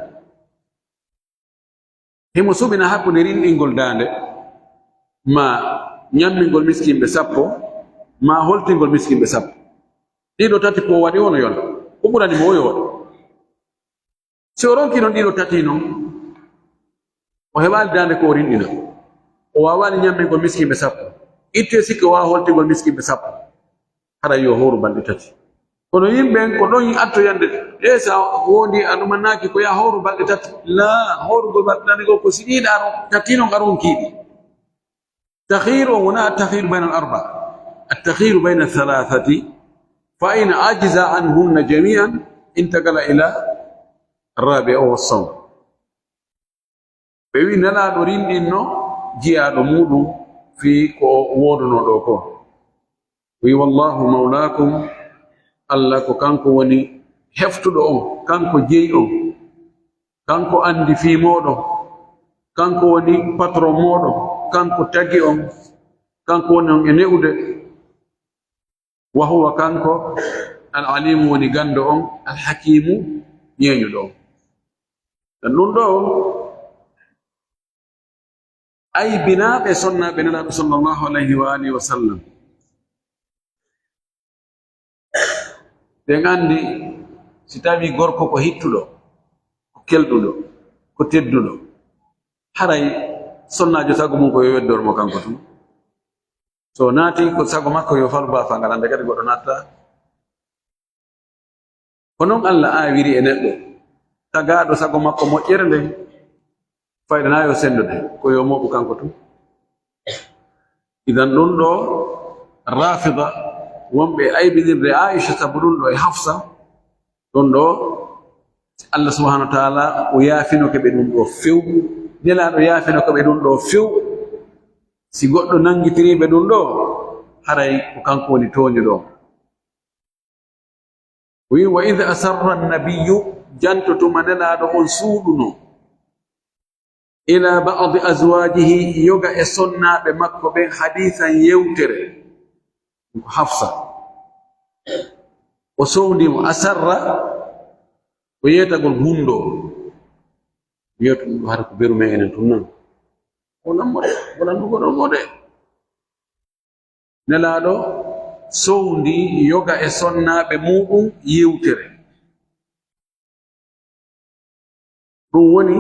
Himo suɓina hakkunde rinɗingol daande, maa ñammingol miskinɓe sappo, maa holtingol miskinɓe sappo. Ɗiɗo tati ko o waɗi, o no yona. Ko ɓurani mo woo yo waɗu. Si o ronki non ɗiɗo tati non, o heɓaali daande ko o rinɗina. O waawaali ñammingol miskinɓe sappo. Ittee sikke o waawaa holtingol miskinɓe sappo. Haray yo hooru balɗe tati. Kono yimɓe ɓen ko ɗon attoyande, e sa wondi a ɗumannaaki ko ya hooru balɗe tati. La, hoorugol balɗe tati ko, ko si ɗiɗa aron, tati non aron kiiɗi. Takhiru on wona at-takhiru bayna al-arba. At-takhiru bayna thalathati. Fa in ajiza anhunna jami'an, intaqala ila rabi'a wa sawm. Ɓe wi Nelaaɗo rinɗinno jiyaaɗo muuɗum fii ko o woodunoo ɗoo ko. Wi, "Wallaahu mawlaakum," Alla ko kanko woni heftuɗo on, kanko jeyi on, kanko anndi fii mooɗon, kanko woni patron mooɗon, kanko tagi on, kanko woni on e ne'ude. Wa huwa, kanko, al alimu woni ganndo on, al hakimu ñeeñuɗo on. Ɗum ɗoo, aybinaaɓe sonnaaɓe Nelaaɗo sallallahu alayhi wa alihi wa sallam. Ɓen anndi si tawii gorko ko hittuɗo, ko kelɗuɗo, ko tedduɗo, haray sonnaajo sago mum ko yo weddor mo kanko tun. So naati ko sago makko yo falu baafa ngal, hannde kadi goɗɗo natta. Ko non Alla aawiri e neɗɗo, tagaaɗo sago makko moƴƴere nden, fayda na yo senndude, ko yo mooɓu kanko tun. Idan ɗum ɗoo, Rafida, wonɓe aybinirde Aisha sabu ɗum ɗoo e Hafsa, ɗum ɗoo, Alla subhanahu wa taala o yaafinoke ɓe ɗum ɗoo few, Nelaaɗo yaafinoke ɓe ɗum ɗoo few. Si goɗɗo nanngitirii ɓe ɗum ɗoo, haray ko kanko woni tooñuɗo. Wi, "Wa idh asarra an-nabiyyu," janto tuma Nelaaɗo on suuɗuno, "ila ba'di azwajihi," yoga e sonnaaɓe makko ɓen, hadiisan yewtere, ko Hafsa. O sowndi mo, asarra, ko yeetagol hunndo. Yeetu ɗum hara ko beru men enen tun nan. Wolan mo de, wolan ɗum goɗɗo mo de. Nelaaɗo sowndi yoga e sonnaaɓe muuɗum yewtere. Ɗum woni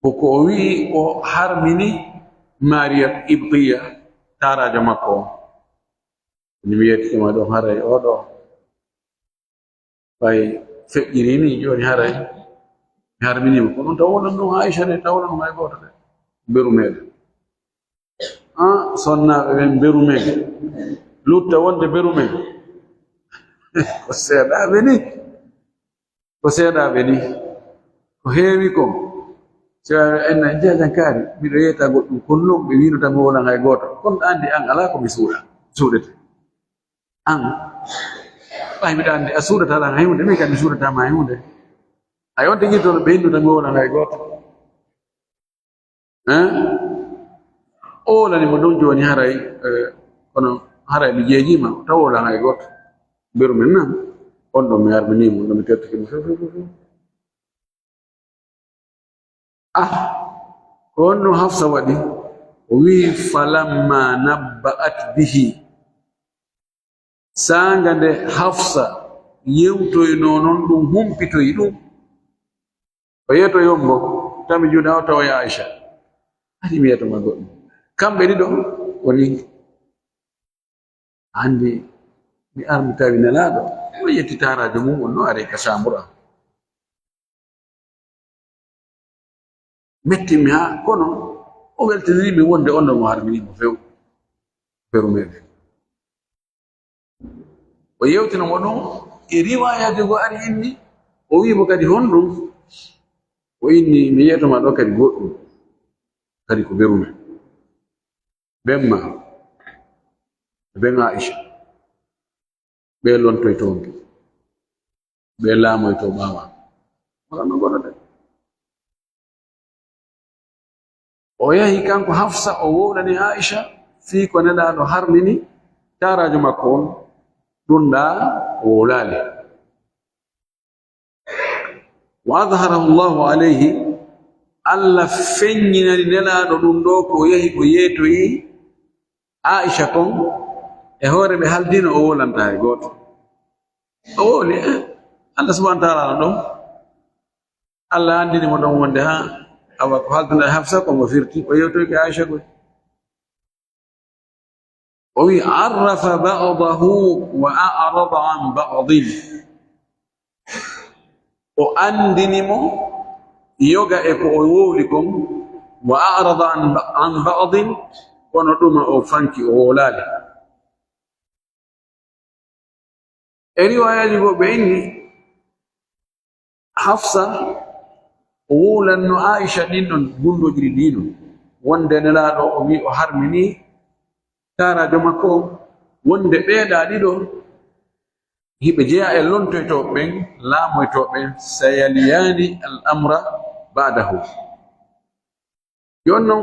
ko, ko o wi'i o harmini Mariya Qibtiya, taaraajo makko on. Ni mi yettiima ɗon haray oo ɗoo. Ɓay feƴƴirii nii, jooni haray mi harminiima. Ko ɗum taw wonani ɗum Aisha de, taw wonani ɗum hay gooto de. Beru meɗen. Ah, sonnaaɓe ɓen beru men. Lutta wonde beru men. Ko seeɗaaɓe nii. Ko seeɗaaɓe nii. Ko heewi kon. Si en na jaajankaari, miɗo yeeta goɗɗum. Kono non ɓe wiino tan mi wolan hay gooto. Kono ɗa anndi an alaa ko mi suuɗa. Suuɗete. An, ɓay miɗa anndi a suuɗataa lan hay huunde, min kadi mi suuɗataa ma hay huunde. Hay on tigi toon ɓe hindu tan mi wolan hay gooto. Hein? O wolani mo ɗum jooni haray, eh, kono haray mi jeejiima, taw wolan hay gooto. Mberu men nan, on ɗon mi harminii mo, no mi tettiki mo few, few, few, few. Ah, ko honno Hafsa waɗi? O wi'i, "Falamma nabba'at bihi." Saanga nde Hafsa yewtoynoo non ɗum, humpitoyi ɗum. O yeetoyi on mo, tami juuɗe o tawoya Aisha. Adi mi yeeto ma goɗɗum. Kamɓe ɗiɗo woni. Anndi mi ar mi tawi Nelaaɗo, o yetti taaraajo mum on no ari ka saamura. Metti mi haa, kono o weltiniri mi wonde on ɗon o harmini mo few, feru meɗen. O yewtino mo ɗum e riwaayaji go ari inni, o wi'i mo kadi honɗum? O inni, "Mi yeeto ma ɗo kadi goɗɗum, kadi ko beru men." Ɓen ma, ɓen Aisha, ɓe lontoyto on, ɓe laamoyto ɓaawa. Wala no goɗɗo de. O yahi kanko Hafsa, o wowlani Aisha fii ko Nelaaɗo harmini taaraajo makko on, ɗum ɗa o wowlaali. Wa adharahu Allahu alayhi, Allah feññinani Nelaaɗo ɗum ɗo ko o yahi ko yeetoyi Aisha kon, e hoore ɓe haldino o wowlantaa e gooto. O wowli, eh, Allah subhanahu wa ta'ala no ɗon. Allah anndini mo ɗon wonde, haa, awa ko haldunɗaa e Hafsa ko mo firti, o yewtoyke Aisha koy. O wi, "Arrafa ba'dahu wa a'rada an ba'din." O anndini mo yoga e ko o wowli kon, "wa a'rada an, an ba'din," kono ɗuma o fanki, o wowlaali. E riwaayaaji goo ɓe inni, Hafsa o wowlanno Aisha ɗin ɗon gundooji ɗiɗi ɗin, wonde Nelaaɗo o wi o harmini taaraajo makko on, wonde ɓeeɗa ɗiɗo hiɓe jeyaa e lontoytooɓe ɓen, laamoytooɓe ɓen, "sayaliyani al amra ba'dahu." Jooni non,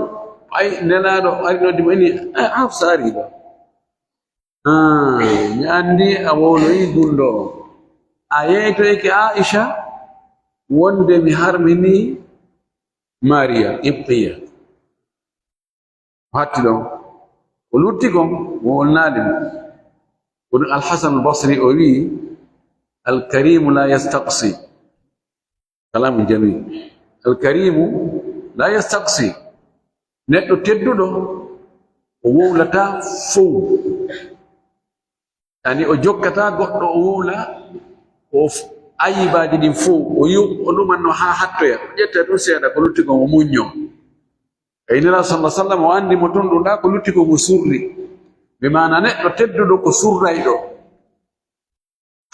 ay, Nelaaɗo ari noddi mo, inni, "Eh, Hafsa ari ɗo. Ah, mi anndi a wowloyi gundoo on. A yeeytoyke Aisha wonde mi harmini Mariya Qibtiya." O hatti ɗon. O lutti kon, o wowlnaali mo. Ko ɗum Al-Hasan Al-Basri o wi, "Al-karimu la yastaqsi." Kalamun jamil. "Al-karimu la yastaqsi." Neɗɗo tedduɗo, o wowlataa fow. Ani o jokkataa goɗɗo o wowla, o f-, ayibaaji ɗin fow, o yu-, o lumanno haa hattoya. O ƴetta ɗum seeɗa, ko lutti kon o muñño. E Nelaaɗo sallallahu alaihi wasallam, o anndi mo tun ɗum ɗa, ko lutti kon o surri. Ɓe maana neɗɗo tedduɗo ko surrayɗo.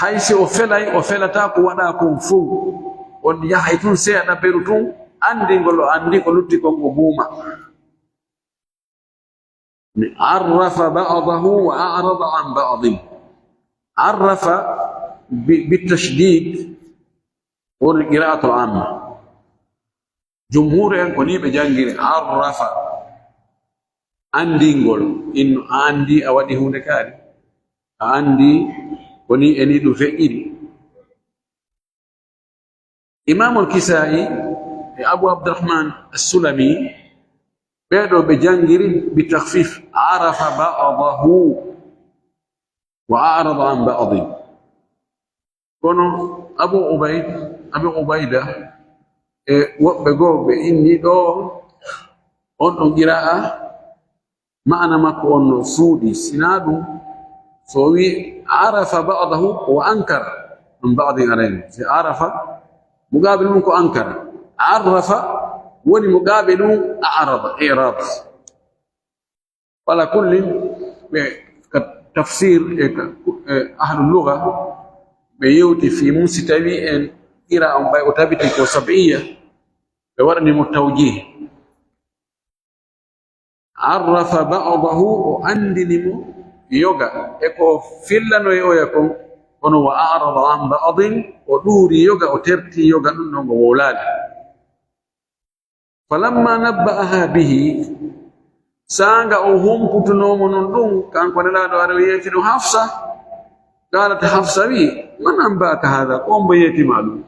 Hay si o felay, o felataa ko waɗaa kon fow. On yahay tun seeɗa beru tun, anndingol o anndi ko lutti kon o buuma. Mi arrafa ba'dahu wa a'rada an ba'din. Arrafa bi, bi tashdid, woni qira'atul amma. Jumhur en ko ni ɓe janngiri, arrafa, anndingol, inno a anndi a waɗi huunde kaari, a anndi ko ni e ni ɗum feƴƴiri. Imamul Kisa'i e Abu Abdurrahman As-Sulami, ɓeeɗo ɓe janngiri bi takhfif, arafa ba'dahu wa a'rada an ba'din. Kono Abu Ubayd, Abu Ubayda e woɓɓe goo ɓe inni ɗo on ɗon qira'a, ma'ana makko on no suuɗi. Sinaa ɗum, so o wi arafa ba'dahu wa ankara, ɗum ba'din arayno. Si arafa, muqabil mum ko ankara. Arrafa woni muqabil mum a'rada, i'rad. Wala kullin, ɓe ka tafsir e ka, e ahlul lugha, ɓe yewti fii mum, si tawi en qira'a on ɓay o tabiti ko sab'iyya, ɓe waɗani mo tawjih. Arrafa ba'dahu, o anndini mo yoga e ko fillanoy oya kon, kono wa a'rada an ba'din, o ɗuuri yoga, o terti yoga ɗum ɗon o wowlaali. Falamma nabba'aha bihi, saanga o humputunoo mo non ɗum, kanko Nelaaɗo aɗa o yeeti ɗum Hafsa, qalat, Hafsa wi, "Man anba'aka hadha? Ko on mbo yeeti ma ɗum?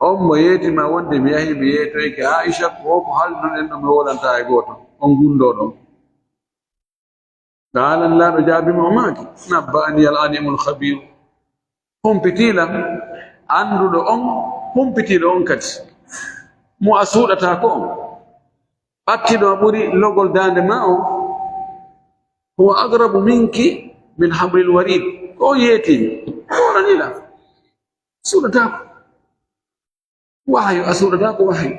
On mbo yeeti ma wonde mi yahi mi yeetoyke Aisha, ko ko haalduɗen ɗo mi wowlantaa e gooto, on gundoo ɗon?" Qala, Nelaaɗo jaabi mo, o maaki, "Nabba'ani al-alimul khabir." Humpitiilam, annduɗo on, humpitiiɗo on kadi. Mo a suuɗataa ko on. Ɓattiɗo a ɓuri logol daande ma on. "Huwa aqrabu minki min hablil warid." Ko on yeetimi. Ko on anila. Suuɗataa ko. Wahayu, a suuɗataa ko wahayu.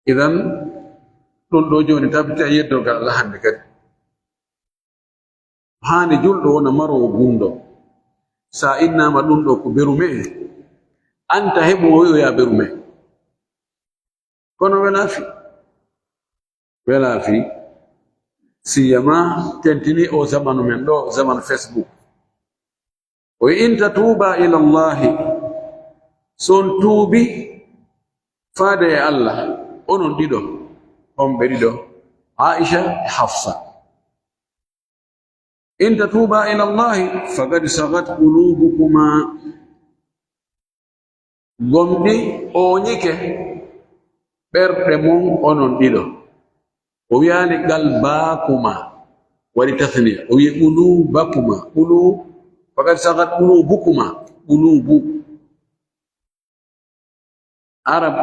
Idan, ɗum ɗo jooni tabita yeddogal Allah hannde kadi. Haani julɗo wona maroowo gundo. Sa innama ɗum ɗo ko beru me'e, anta heɓu o wi'oya beru me'e. Kono wela fi. Wela fi. Siyama tentini o zamanu men ɗo, zamanu Facebook. O wi, "In tatuba ila Allahi," so on tuubi faade e Allah, onon ɗiɗo, on ɓe ɗiɗo, Aisha e Hafsa. "In tatuba ila Allahi, faqad sagat qulubukuma." Gomɗi ooñike ɓerɗe mon onon ɗiɗo. O wiyaali qalbakuma, waɗi tasniya. O wiyi qulubakuma. Qulu, faqad sagat qulubukuma. Qulubu. Arab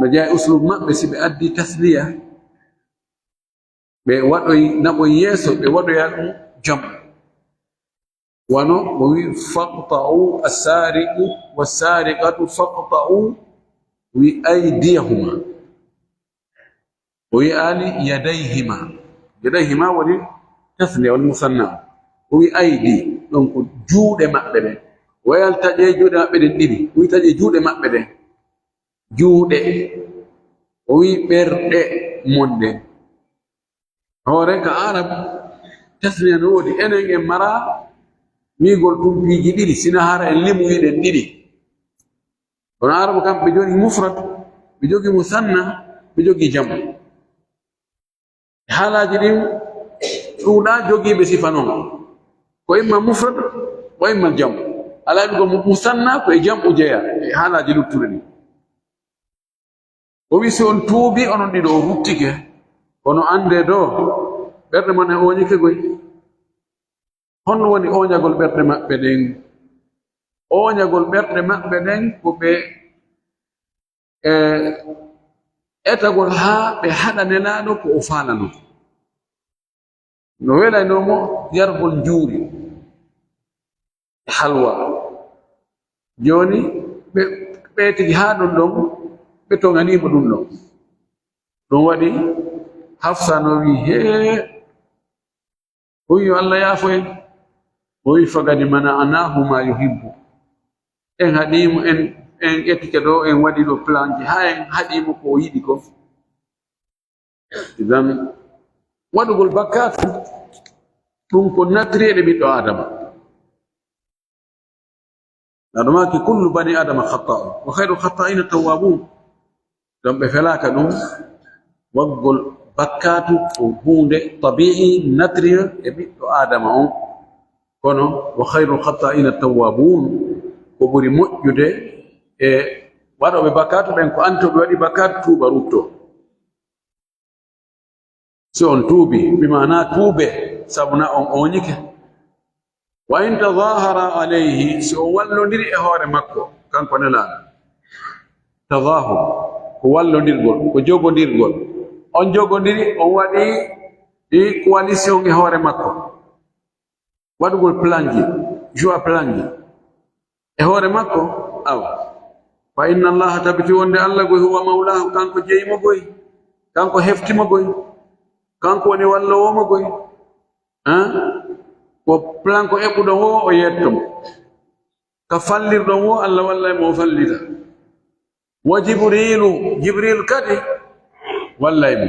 no jeyaa e uslub maɓɓe, si ɓe addi tasniya, ɓe waɗoy naɓoy yeeso, ɓe waɗoya ɗum jam. Wano o wi, "Faqta'u as-sariqu was-sariqatu faqta'u," o wi, "aydiyahuma." O wi'aali, "Yadayhima." Yadayhima woni tasniya, woni musanna. O wi, "Aydi," ɗon ko juuɗe maɓɓe ɗen. O wi'aali, "Taƴe juuɗe maɓɓe ɗen ɗiɗi." O wi, "Taƴe juuɗe maɓɓe ɗen." Juuɗe. O wi, "Ɓerɗe mon ɗen." Hoore ka Arab, tasniya no woodi. Enen en mara wi'ugol ɗum piiji ɗiɗi, sina hara en limu wi'uɗen ɗiɗi. Kono Arab kam, ɓe jogii mufrad, ɓe jogii musanna, ɓe jogii jam. E haalaaji ɗin, ɗuuɗaa jogiiɓe sifa non. Ko imma mufrad, ko imma jam. Alaa wi'ugo mu-, musanna ko e jam o jeyaa, e haalaaji luttuɗi ɗin. O wi, "Si on tuubi, onon ɗiɗo, o ruttike, kono anndee ɗoo, ɓerɗe mon e ooñike goy." Honno woni ooñagol ɓerɗe maɓɓe ɗen? Ooñagol ɓerɗe maɓɓe ɗen ko ɓe, e, etagol haa ɓe haɗa Nelaaɗo ko o faalanoo. No welaynoo mo yargol njuuri e halwa. Jooni ɓe, ɓe tigi haa ɗon ɗon, ɓe toŋanii mo ɗum ɗon. Ɗum waɗi Hafsa no wi, "Hee, o wi yo Allah yaafo en." O wi, "Faqad mana'nahu ma yuhibbu." En haɗii mo, en, en ƴettike ɗo, en waɗi ɗo planji, haa en haɗii mo ko o yiɗi ko. Idan, waɗugol bakkaatu, ɗum ko natriyeede ɓiɗɗo Aadama. Naɗo maaki, "Kullu bani Aadama khatta'un, wa khayru khatta'ina tawwabun." Ɗon ɓe felaaka ɗum, waɗugol bakkaatu ko huunde tabi'i, natriye e ɓiɗɗo Aadama on. Kono, "wa khayru khatta'ina tawwabun", ko ɓuri moƴƴude e waɗooɓe bakkaatu ɓen, ko an to ɓe waɗi bakkaatu, tuuba, rutto. Si on tuubi, bi maana tuube, sabu na on ooñike. "Wa in tazahara alayhi", si on wallondiri e hoore makko, kanko Nelaaɗo. Tazahur, ko wallondirgol, ko jogondirgol. On jogondiri, on waɗi ɗi coalition e hoore makko. Waɗugol planji, joua planji. E hoore makko, awa. "Fa inna Allaha", tabiti wonde Allah goy, "huwa mawlahu", kanko jeyi mo goy, kanko hefti mo goy, kanko woni walloowo mo goy. Han? Ko plan ko eɓɓuɗon o, o yetto mo. Ka fallirɗon o, Allah wallay mo o fallita. "Wa Jibrilu", Jibril kadi wallay mo.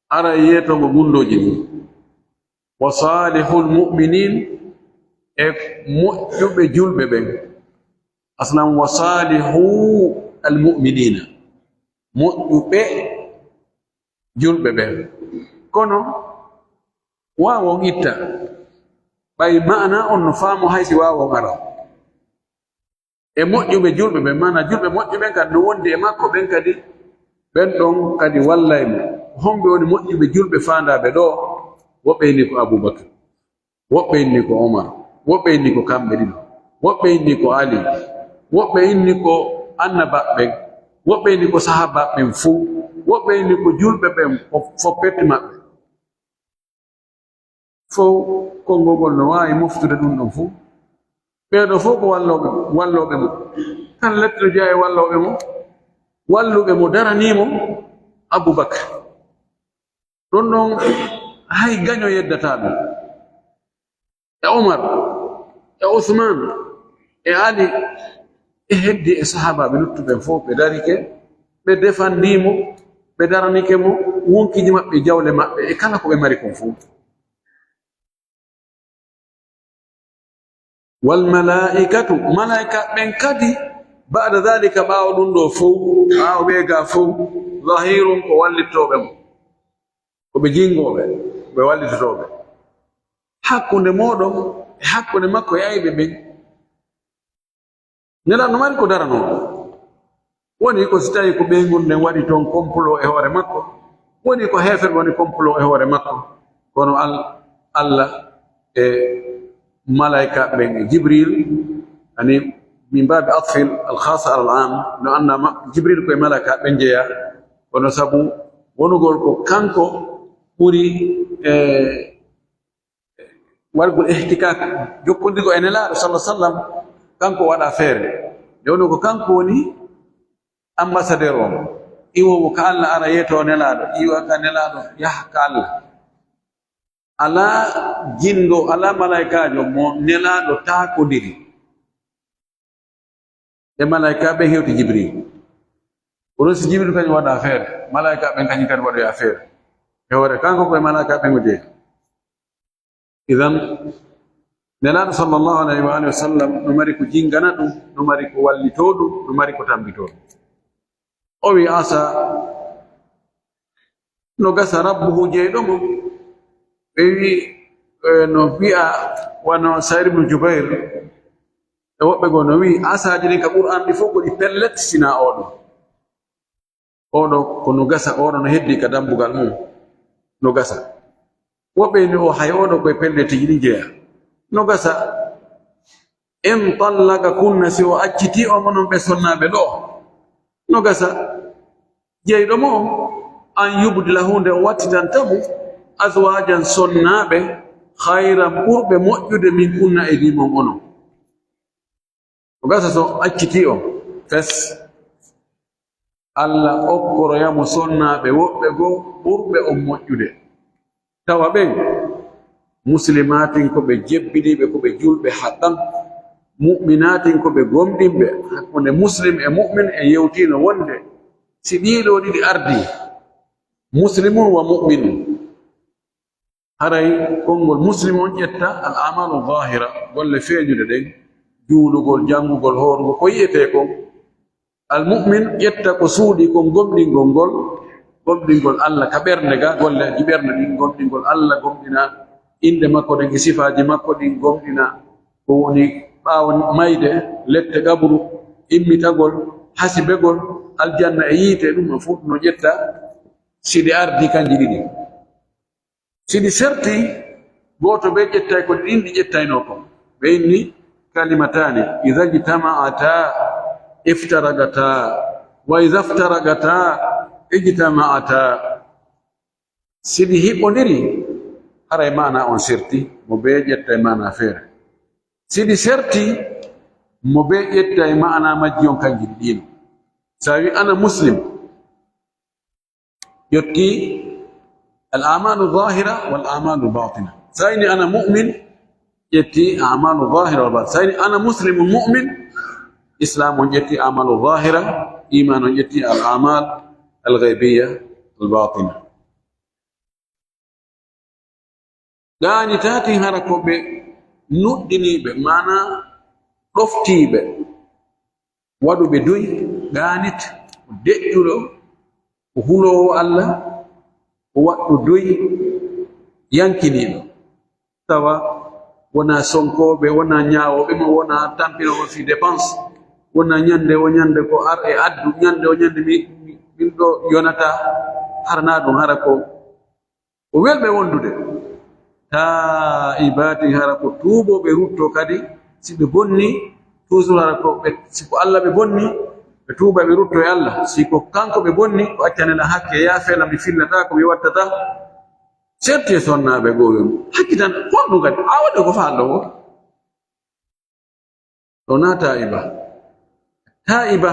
Ara yeeto mo gundooji ɗin. "Wa salihul mu'minin", e moƴƴuɓe julɓe ɓen. Aslan, "wa salihu al mu'minina", moƴƴuɓe julɓe ɓen. Kono, waawon itta, ɓay maana on no faamo hay si waawon ara. E moƴƴuɓe julɓe ɓen, maana julɓe moƴƴuɓe ɓen kadi no wondi e makko ɓen kadi, ɓen ɗon kadi wallay mo. Homɓe woni moƴƴuɓe julɓe faandaaɓe ɗo? Woɓɓe inni ko Abubakar, woɓɓe inni ko Omar, woɓɓe inni ko kamɓe ɗiɗo, woɓɓe inni ko Ali, woɓɓe inni ko annabaaɓe ɓen, woɓɓe inni ko sahaabaaɓe ɓen fow, woɓɓe inni ko julɓe ɓen fof, fof petti maɓɓe. Fow, konngol ngol no waawi moftude ɗum ɗon fow. Ɓee ɗoo fow ko wallooɓe, wallooɓe mo. Kala lette no jeyaa e wallooɓe mo, walluɓe mo, daranii mo, Abubakar. Ɗum ɗon, hay gaño yeddataa ɗum. E Omar, e Usmaan, e Ali, e heddi e sahaabaaɓe luttuɓe ɓen fow, ɓe darike, ɓe defandii mo, ɓe daranike mo, wonkiiji maɓɓe, jawle maɓɓe, e kala ko ɓe mari kon fow. Wal malaa'ikatu, malaa'ika ɓen kadi, ba'da dhalika, ɓaawo ɗum ɗoo fow, ɓaawo ɓee gaa fow, zahirun, ko wallittooɓe mo, ko ɓe jingooɓe, ɓe wallitotooɓe. Hakkunde mooɗon e hakkunde makko e ayɓe ɓen. Nelaaɗo no mari ko daranoo. Woni ko si tawii ko ɓeynguure nden waɗi toon complot e hoore makko, woni ko heeferɓe waɗi complot e hoore makko, kono Al-, Allah e malaa'ika ɓen e Jibril, ani min baabi atfil al-khas ala al-am, no annda ma-, Jibril ko e malaa'ika ɓen jeyaa, kono sabu wonugol ko kanko ɓuri, e, wargol ihtikak, jokkondirgol e Nelaaɗo sallallahu alaihi wasallam, kanko waɗa feere. Nde woni ko kanko woni ambassadeur on, iwoowo ka Allah, ara yeeto Nelaaɗo, iwa ka Nelaaɗo, yaha ka Allah. Alaa jinndo, alaa malaykaajo mo Nelaaɗo taakondiri. E malaykaaɓe hewti Jibril. Kono si Jibril kañum waɗa feere, malaykaaɓe kañum kadi waɗoya feere. E hoore kanko koye malaykaaɓe ngo jeyi. Idan, Nelaaɗo sallallahu alaihi wa alihi wa sallam no mari ko jingana ɗum, no mari ko wallitoo ɗum, no mari ko tambitoo ɗum. O wi, "Asa, no gasa rabbuhu jeyɗo mo." Ɓe wi, e, no wi'a wano Sa'id ibn Jubair e woɓɓe goo no wi, "Asaaji ɗin ka Qur'an ɗi fof ko ɗi pellet sina oɗo." Oɗo ko no gasa, oɗo no heddi ka dambugal mum. No gasa. Woɓɓe ni o hay oɗo koye pelle tigi ɗin jeya. No gasa. "In tallaka kunna", si o acciti on onon ɓe sonnaaɓe ɗo. No gasa. Jeyɗo mo on, "an yubdila", hunde o wattitanta mo, "azwajan", sonnaaɓe, "khayran", ɓurɓe moƴƴude, "min kunna", e ɗi mon onon. O gasa so acciti on, fes, Allah okkoroya mo sonnaaɓe woɓɓe goo ɓurɓe on moƴƴude. Tawa ɓen muslimaatin ko ɓe jebbiniiɓe, ko ɓe julɓe haqqan, mu'minaatin ko ɓe gomɗinɓe, hakkunde muslim e mu'min en yewtiino wonde si ɗii ɗoo ɗiɗi ardii, muslimun wa mu'minun, haray konngol muslim on ƴetta al amalu zahira, golle feeñuɗe ɗen, juulugol, janngugol, hoorugol, ko yi'etee kon. Al mu'min ƴetta ko suuɗii kon, gomɗingol ngol, gomɗingol Allah ka ɓernde ga, golleeji ɓernde ɗin, gomɗingol Allah, gomɗina innde makko ɗen e sifaaji makko ɗin, gomɗina ko woni ɓaawo mayde, lette qabru, immitagol, hasibegol, aljanna e yiite, ɗum ɗon fof no ƴetta si ɗi ardii kanji ɗiɗi. Si ɗi serti, gooto ɓe ƴettay ko ɗin ɗi ƴettaynoo kon. Ɓe inni, "Kalimataani, iza ijtama'ata iftaraqata, wa iza iftaraqata ijtama'ata." Si ɗi hiɓɓondiri, haray maana on serti, mo ɓe ƴettay maana feere. Si ɗi serti, mo ɓe ƴettay maana majji on kanji ɗiɗi. Sa wi, "Ana muslim," ƴetti al amalu zahira wal amalu batina. Sa ini, "Ana mu'min," ƴetti amalu zahira wal batina. Sa ini, "Ana muslimun mu'min," islam on ƴetti amalu zahira, iman on ƴetti al amal al ghaybiya al batina. Ɗaanitaatin hara ko ɓe nuɗɗiniiɓe, maanaa ɗoftiiɓe, waɗuɓe duy, ɗaanit, ko deƴƴuɗo, ko huloowo Allah, ko waɗɗo duy, yankiniiɗo. Tawa wonaa sonkooɓe, wonaa ñaawooɓe mo, wonaa tampinooɓe fii dépense, wonaa ñannde o ñannde ko ar e addu, ñannde o ñannde mi, mi, min ɗo yonata, hara naa ɗum, hara ko o welɓe wondude. Taa'ibaatin, hara ko tuubooɓe rutto kadi, si ɓe bonni, toujours hara ko ɓe, si ko Allah ɓe bonni, ɓe tuuba, ɓe rutto e Allah. Si ko kanko ɓe bonni, o accanela hakke, yaafela, mi fillata ko mi wattata. Serti e sonnaaɓe goo, hakkitan, honɗum kadi? A waɗi ko faalɗo ko? O naa taa'iba. Taa'iba,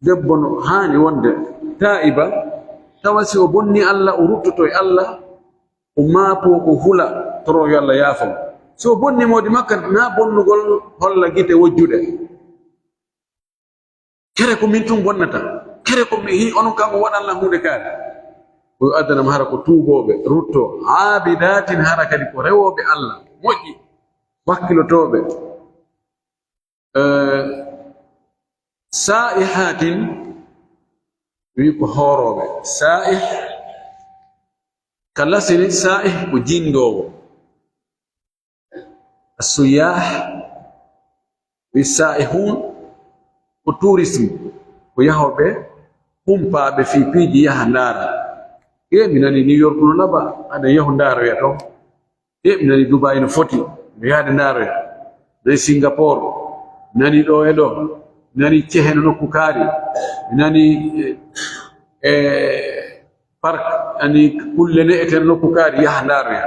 debbo no haani wonde taa'iba, tawa si o bonni Allah, o ruttoto e Allah, o maapoo, o hula, toro yo Allah yaafo mo. Si o bonni moodi makka, naa bonnugol holla gite wojjuɗe. Kere ko min tun bonnata. Kere ko mi hi-, onon kam o waɗan lan huunde kaari. O addanam hara ko tuubooɓe, rutto, aabidaatin, hara kadi ko rewooɓe Allah, moƴƴi, wakkilotooɓe. Eh, saa'ihaatin, wi ko hoorooɓe. Saa'ih, ka lasiri, saa'ih ko jinndoowo. As-suyyah, wi saa'ihun, ko tourisme, ko yahooɓe humpaaɓe fii piiji yaha ndaara. Ee, mi nani New York no laba, aɗa yahu ndaaroya ton. Ee, mi nani Dubai no foti, no yaade ndaaroya. Nani Singapore, nani ɗo e ɗo, nani cehe no nokku kaari, nani, eh, eh, parc, Ani kulle ne eten nokku kaari yaha ndaaroya.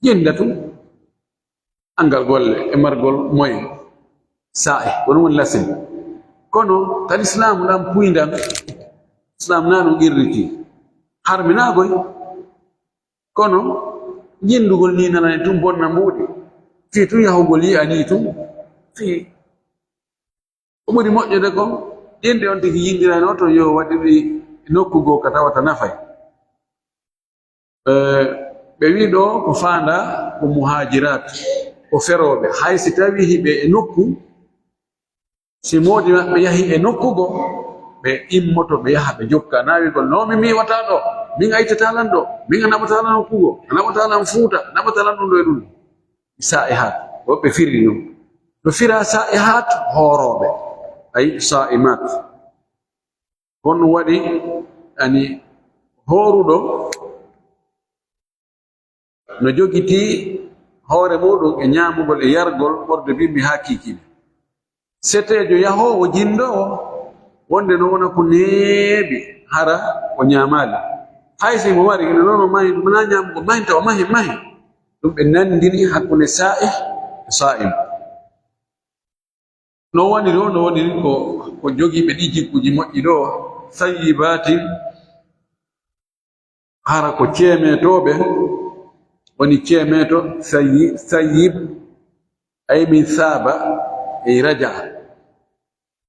Ƴennda tun. Anngal golle e margol moyen. Saa'i, ko ɗum woni lasin. Kono ka Lislaamu ɗan puyndan, Islaam naa ɗum qirriti. Harminaagoy. Kono ƴenndugol ni nanani tun bonna mbuuɗi. Fii tun yahugol yi'anii tun. Fii ko ɓuri moƴƴude kon, ƴenndi on tigi yindirayno to yo waɗiri nokku goo ka tawata nafay. Eh, ɓe wi'i ɗoo ko faandaa ko muhaajiraat, ko ferooɓe. Hay si tawii hiɓe e nokku, si moodi maɓɓe yahi e nokku goo, ɓe immoto, ɓe yaha, ɓe jokka. Naa wi'ugol, "No, min mi yi'ataa ɗoo, min a ittataa lan ɗoo, min a naɓataa lan nokku goo, a naɓataa lan Fuuta, a naɓataa lan ɗum ɗoo e ɗum." Saa'ihaat, woɓɓe firri ɗum. No firaa saa'ihaat, hoorooɓe, ay saa'imaat. Kono waɗi, ani, hooruɗo no jogitii hoore muuɗum e ñaamugol e yargol ɓorde bimbi haa kiikiiɗe. Seteejo yahoowo jinndoowo wonde no wona ko neeɓi, hara o ñaamaali. Hay si mo mari, ina noon o mahi, ɗum wonaa ñaamugol, mahi tawa mahi, mahi. Ɗum ɓe nanndini hakkunde saa'ih e saa'im. No woniri o, no woniri ko, ko jogiiɓe ɗii jikkuuji moƴƴi ɗoo, sayyibaatin, hara ko ceemeetooɓe, woni ceemeeto, sayyi-, sayyib, ay min saaba, e raja.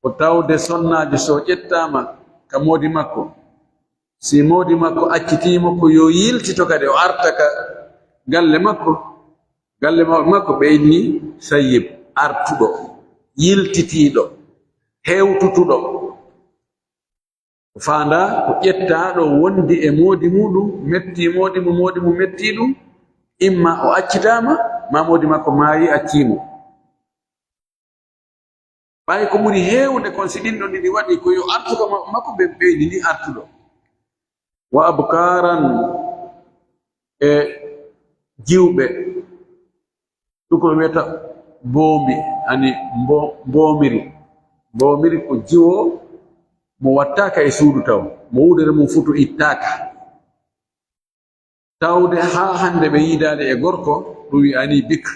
Ko tawde sonnaajo so ƴettaama ka moodi makko, si moodi makko accitii mo ko yo yiltito kadi, o arta ka galle makko, galle ma-, makko ɓe inni sayyib, artuɗo, yiltitiiɗo, hewtutuɗo. Ko faandaa ko ƴettaaɗo wondi e moodi muuɗum, mettii moodi mo, moodi mo mettii ɗum, imma o accitaama, maa moodi makko maayii, accii mo. Ɓay ko ɓuri heewde kon, si ɗin ɗon ɗiɗi waɗi, ko yo artu ka ma-, makko, ɓe ɓeydi ni artuɗo. Wa abkaaran, e jiwɓe. Ɗum ko ɓe wiyata boomi, ani mbo-, mboomiri. Mboomiri ko jiwo mo wattaaka e suudu taw, mo wudere mum futu ittaaka. Tawde haa hannde ɓe yiidaali e gorko, ɗum wi'anii bikr.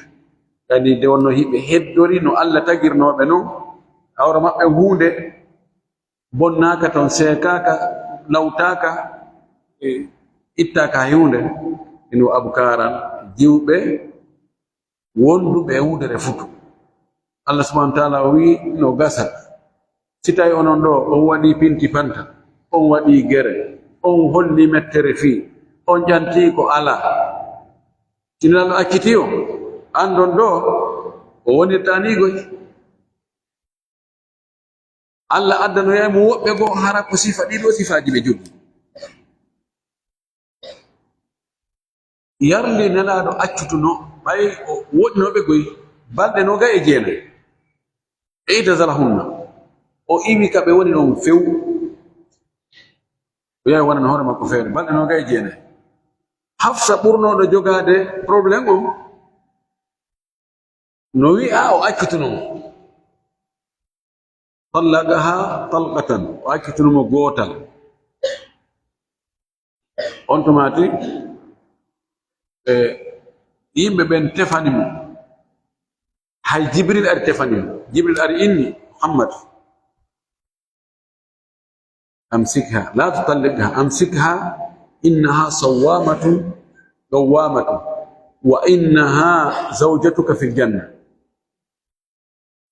Kadi nde wonno hiɓe heddori no Alla tagirnoo ɓe non, awra maɓɓe huunde bonnaaka ton, seekaaka, lawtaaka, e ittaaka hay huunde. Ino abkaaran, jiwɓe wonduɓe e wudere futu. Allah subhanahu wa ta'ala o wi'i, no gasa. Si tawi onon ɗo, on waɗi pinti panta, on waɗi gere, on holli mettere fii, on ƴanti ko alaa. Si Nelaaɗo acciti on, andon ɗo o wonirta ni goy. Allah addanoyay mo woɓɓe goo, hara ko sifa, ɗiɗo sifaaji ɓe jogii. Yarli Nelaaɗo accutuno, ɓay o woɗɗinooɓe goy balɗe noogay e jeenay. I'tazalahunna. O iwi ka ɓe woni ɗon few. O yahi wonana hoore makko feere, balɗe noogay e jeenay. Hafsa ɓurnooɗo jogaade problème on, no wi'a o accutuno mo. Tallaqaha talqatan, o accutuno mo gootal. On tumaati, e, yimɓe ɓen tefani mo. Hay Jibril ari tefani mo. Jibril ari inni, Muhammad, amsikha, la tutalliqha, amsikha, innaha sawwamatun, qawwamatun, wa innaha zawjatuka fil janna.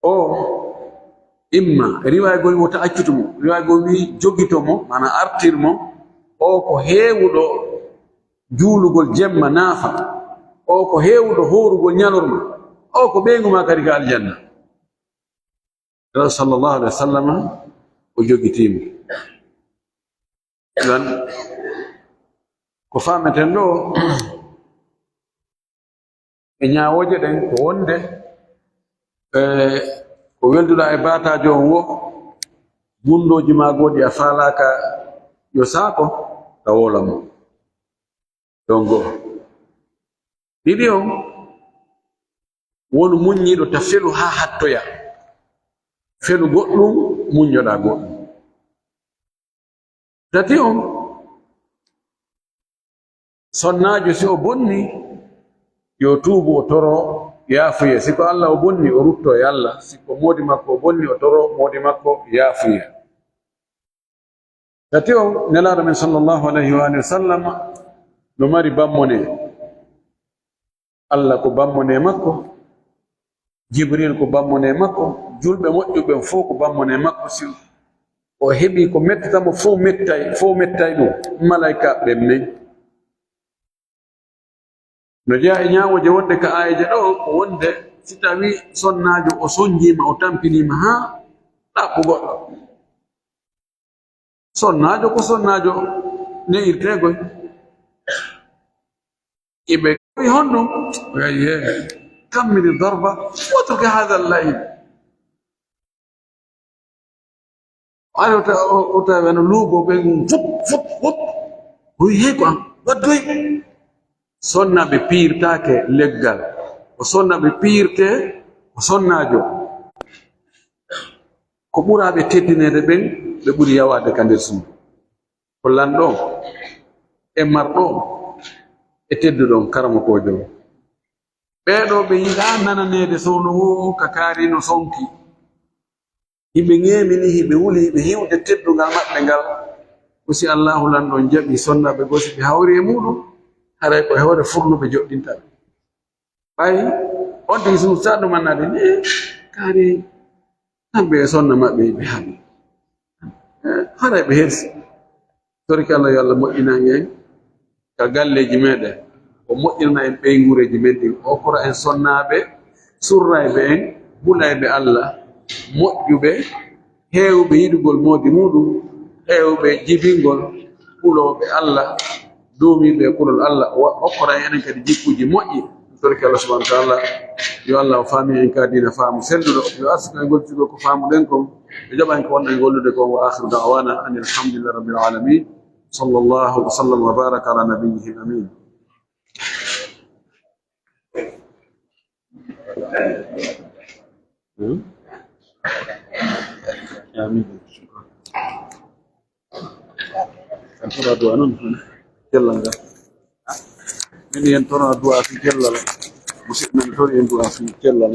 O, imma, riwaay goo wota accutu mo, riwaay goo wi jogito mo, maana artir mo, o ko heewuɗo juulugol jemma naafa, o ko heewuɗo hoorugol ñalorma, o ko ɓeyngu maa kadi ka aljanna. Rasul sallallahu alaihi wasallam o jogitii mo. Ɗon ko faameten ɗo, e ñaawooje ɗen ko wonde, e, ko welduɗaa e baataajo on wo, gundooji maa goo ɗi a faalaaka yo saako, ka woola mo. Ɗon goo. Ɗiɗi on, wonu muññiiɗo ta felu haa hattoya. Felu goɗɗum, muññoɗaa goɗɗum. Tati on, Sonnaajo, si o bonni, yo tuubu, o toro yaafuya. Si ko Allah o bonni, o rutto e Allah. Si ko moodi makko o bonni, o toro moodi makko yaafuya. Tati o, Nelaaɗo men sallallahu alayhi wa alihi wa sallam no mari bammone. Allah ko bammone makko, Jibril ko bammone makko, julɓe moƴƴuɓe fof ko bammone makko. Si o heɓi ko mettata mo fof, mettay, fof mettay ɗum, malaykaaɓe ɓen men. No jeyaa e ñaawooje wonde ka aayeeje ɗo, ko wonde si tawi sonnaajo o sonjiima, o tampiniima haa ɗaɓɓu goɗɗo. Sonnaajo ko sonnaajo ne'irtee koy. Iɓe wi honɗum? Eyye. Kammili darba, watruki haadal la'ib. Ari o ta-, o, o tawi no luubo ɓe ɗum fup, fup, fup. O wi, "Hey, ko an waddoy?" Sonnaaɓe piirtaake leggal. Ko sonnaaɓe piirtee, ko sonnaajo. Ko ɓuraaɓe teddineede ɓen, ɓe ɓuri yawaade ka nder suudu. Ko lanɗo on, e marɗo on, e tedduɗo on, karamokoojo on. Ɓee ɗoo ɓe yiɗaa nananeede sowno woo ka kaari no sonki. Hiɓe ŋeemini, hiɓe wuli, hiɓe hiwde teddungal maɓɓe ngal. Ko si Allaahu lanɗo on jaɓi sonnaaɓe goo, si ɓe hawri e muuɗum, haray ko e hoore furnu ɓe joɗɗinta ɓe. Ɓay on tigi sunu saɗno mannaade ni, kaari kamɓe e sonna maɓɓe ɓe haaɗi. Eh, haray ɓe hersi. Torki Allah, yo Allah moƴƴinan en ka galleeji meɗen, o moƴƴinana en ɓeynguureeji men ɗin, o hokkora en sonnaaɓe surrayɓe en, hulayɓe Allah, moƴƴuɓe, heewɓe yiɗugol moodi muuɗum, heewɓe jibingol, hulooɓe Allah, duumiiɓe e kulol Allah, o hokkora en enen kadi jikkuuji moƴƴi. Torki Allah subhanahu wa ta'ala, yo Allah o faami en ka diina faamu selluɗo, yo arsuku en gollitugol ko faamuɗen kon, yo jaɓan ko wonɗen gollude kon. Wa akhiru da'wana anil hamdulillahi rabbil alamin. Sallallahu wa sallam wa baraka ala nabiyyihil amin. Hmm? Amin. En tora du'a non, cellal ngal. Min en tora du'a fi cellal. Musidɓe men, tori en du'a fi cellal.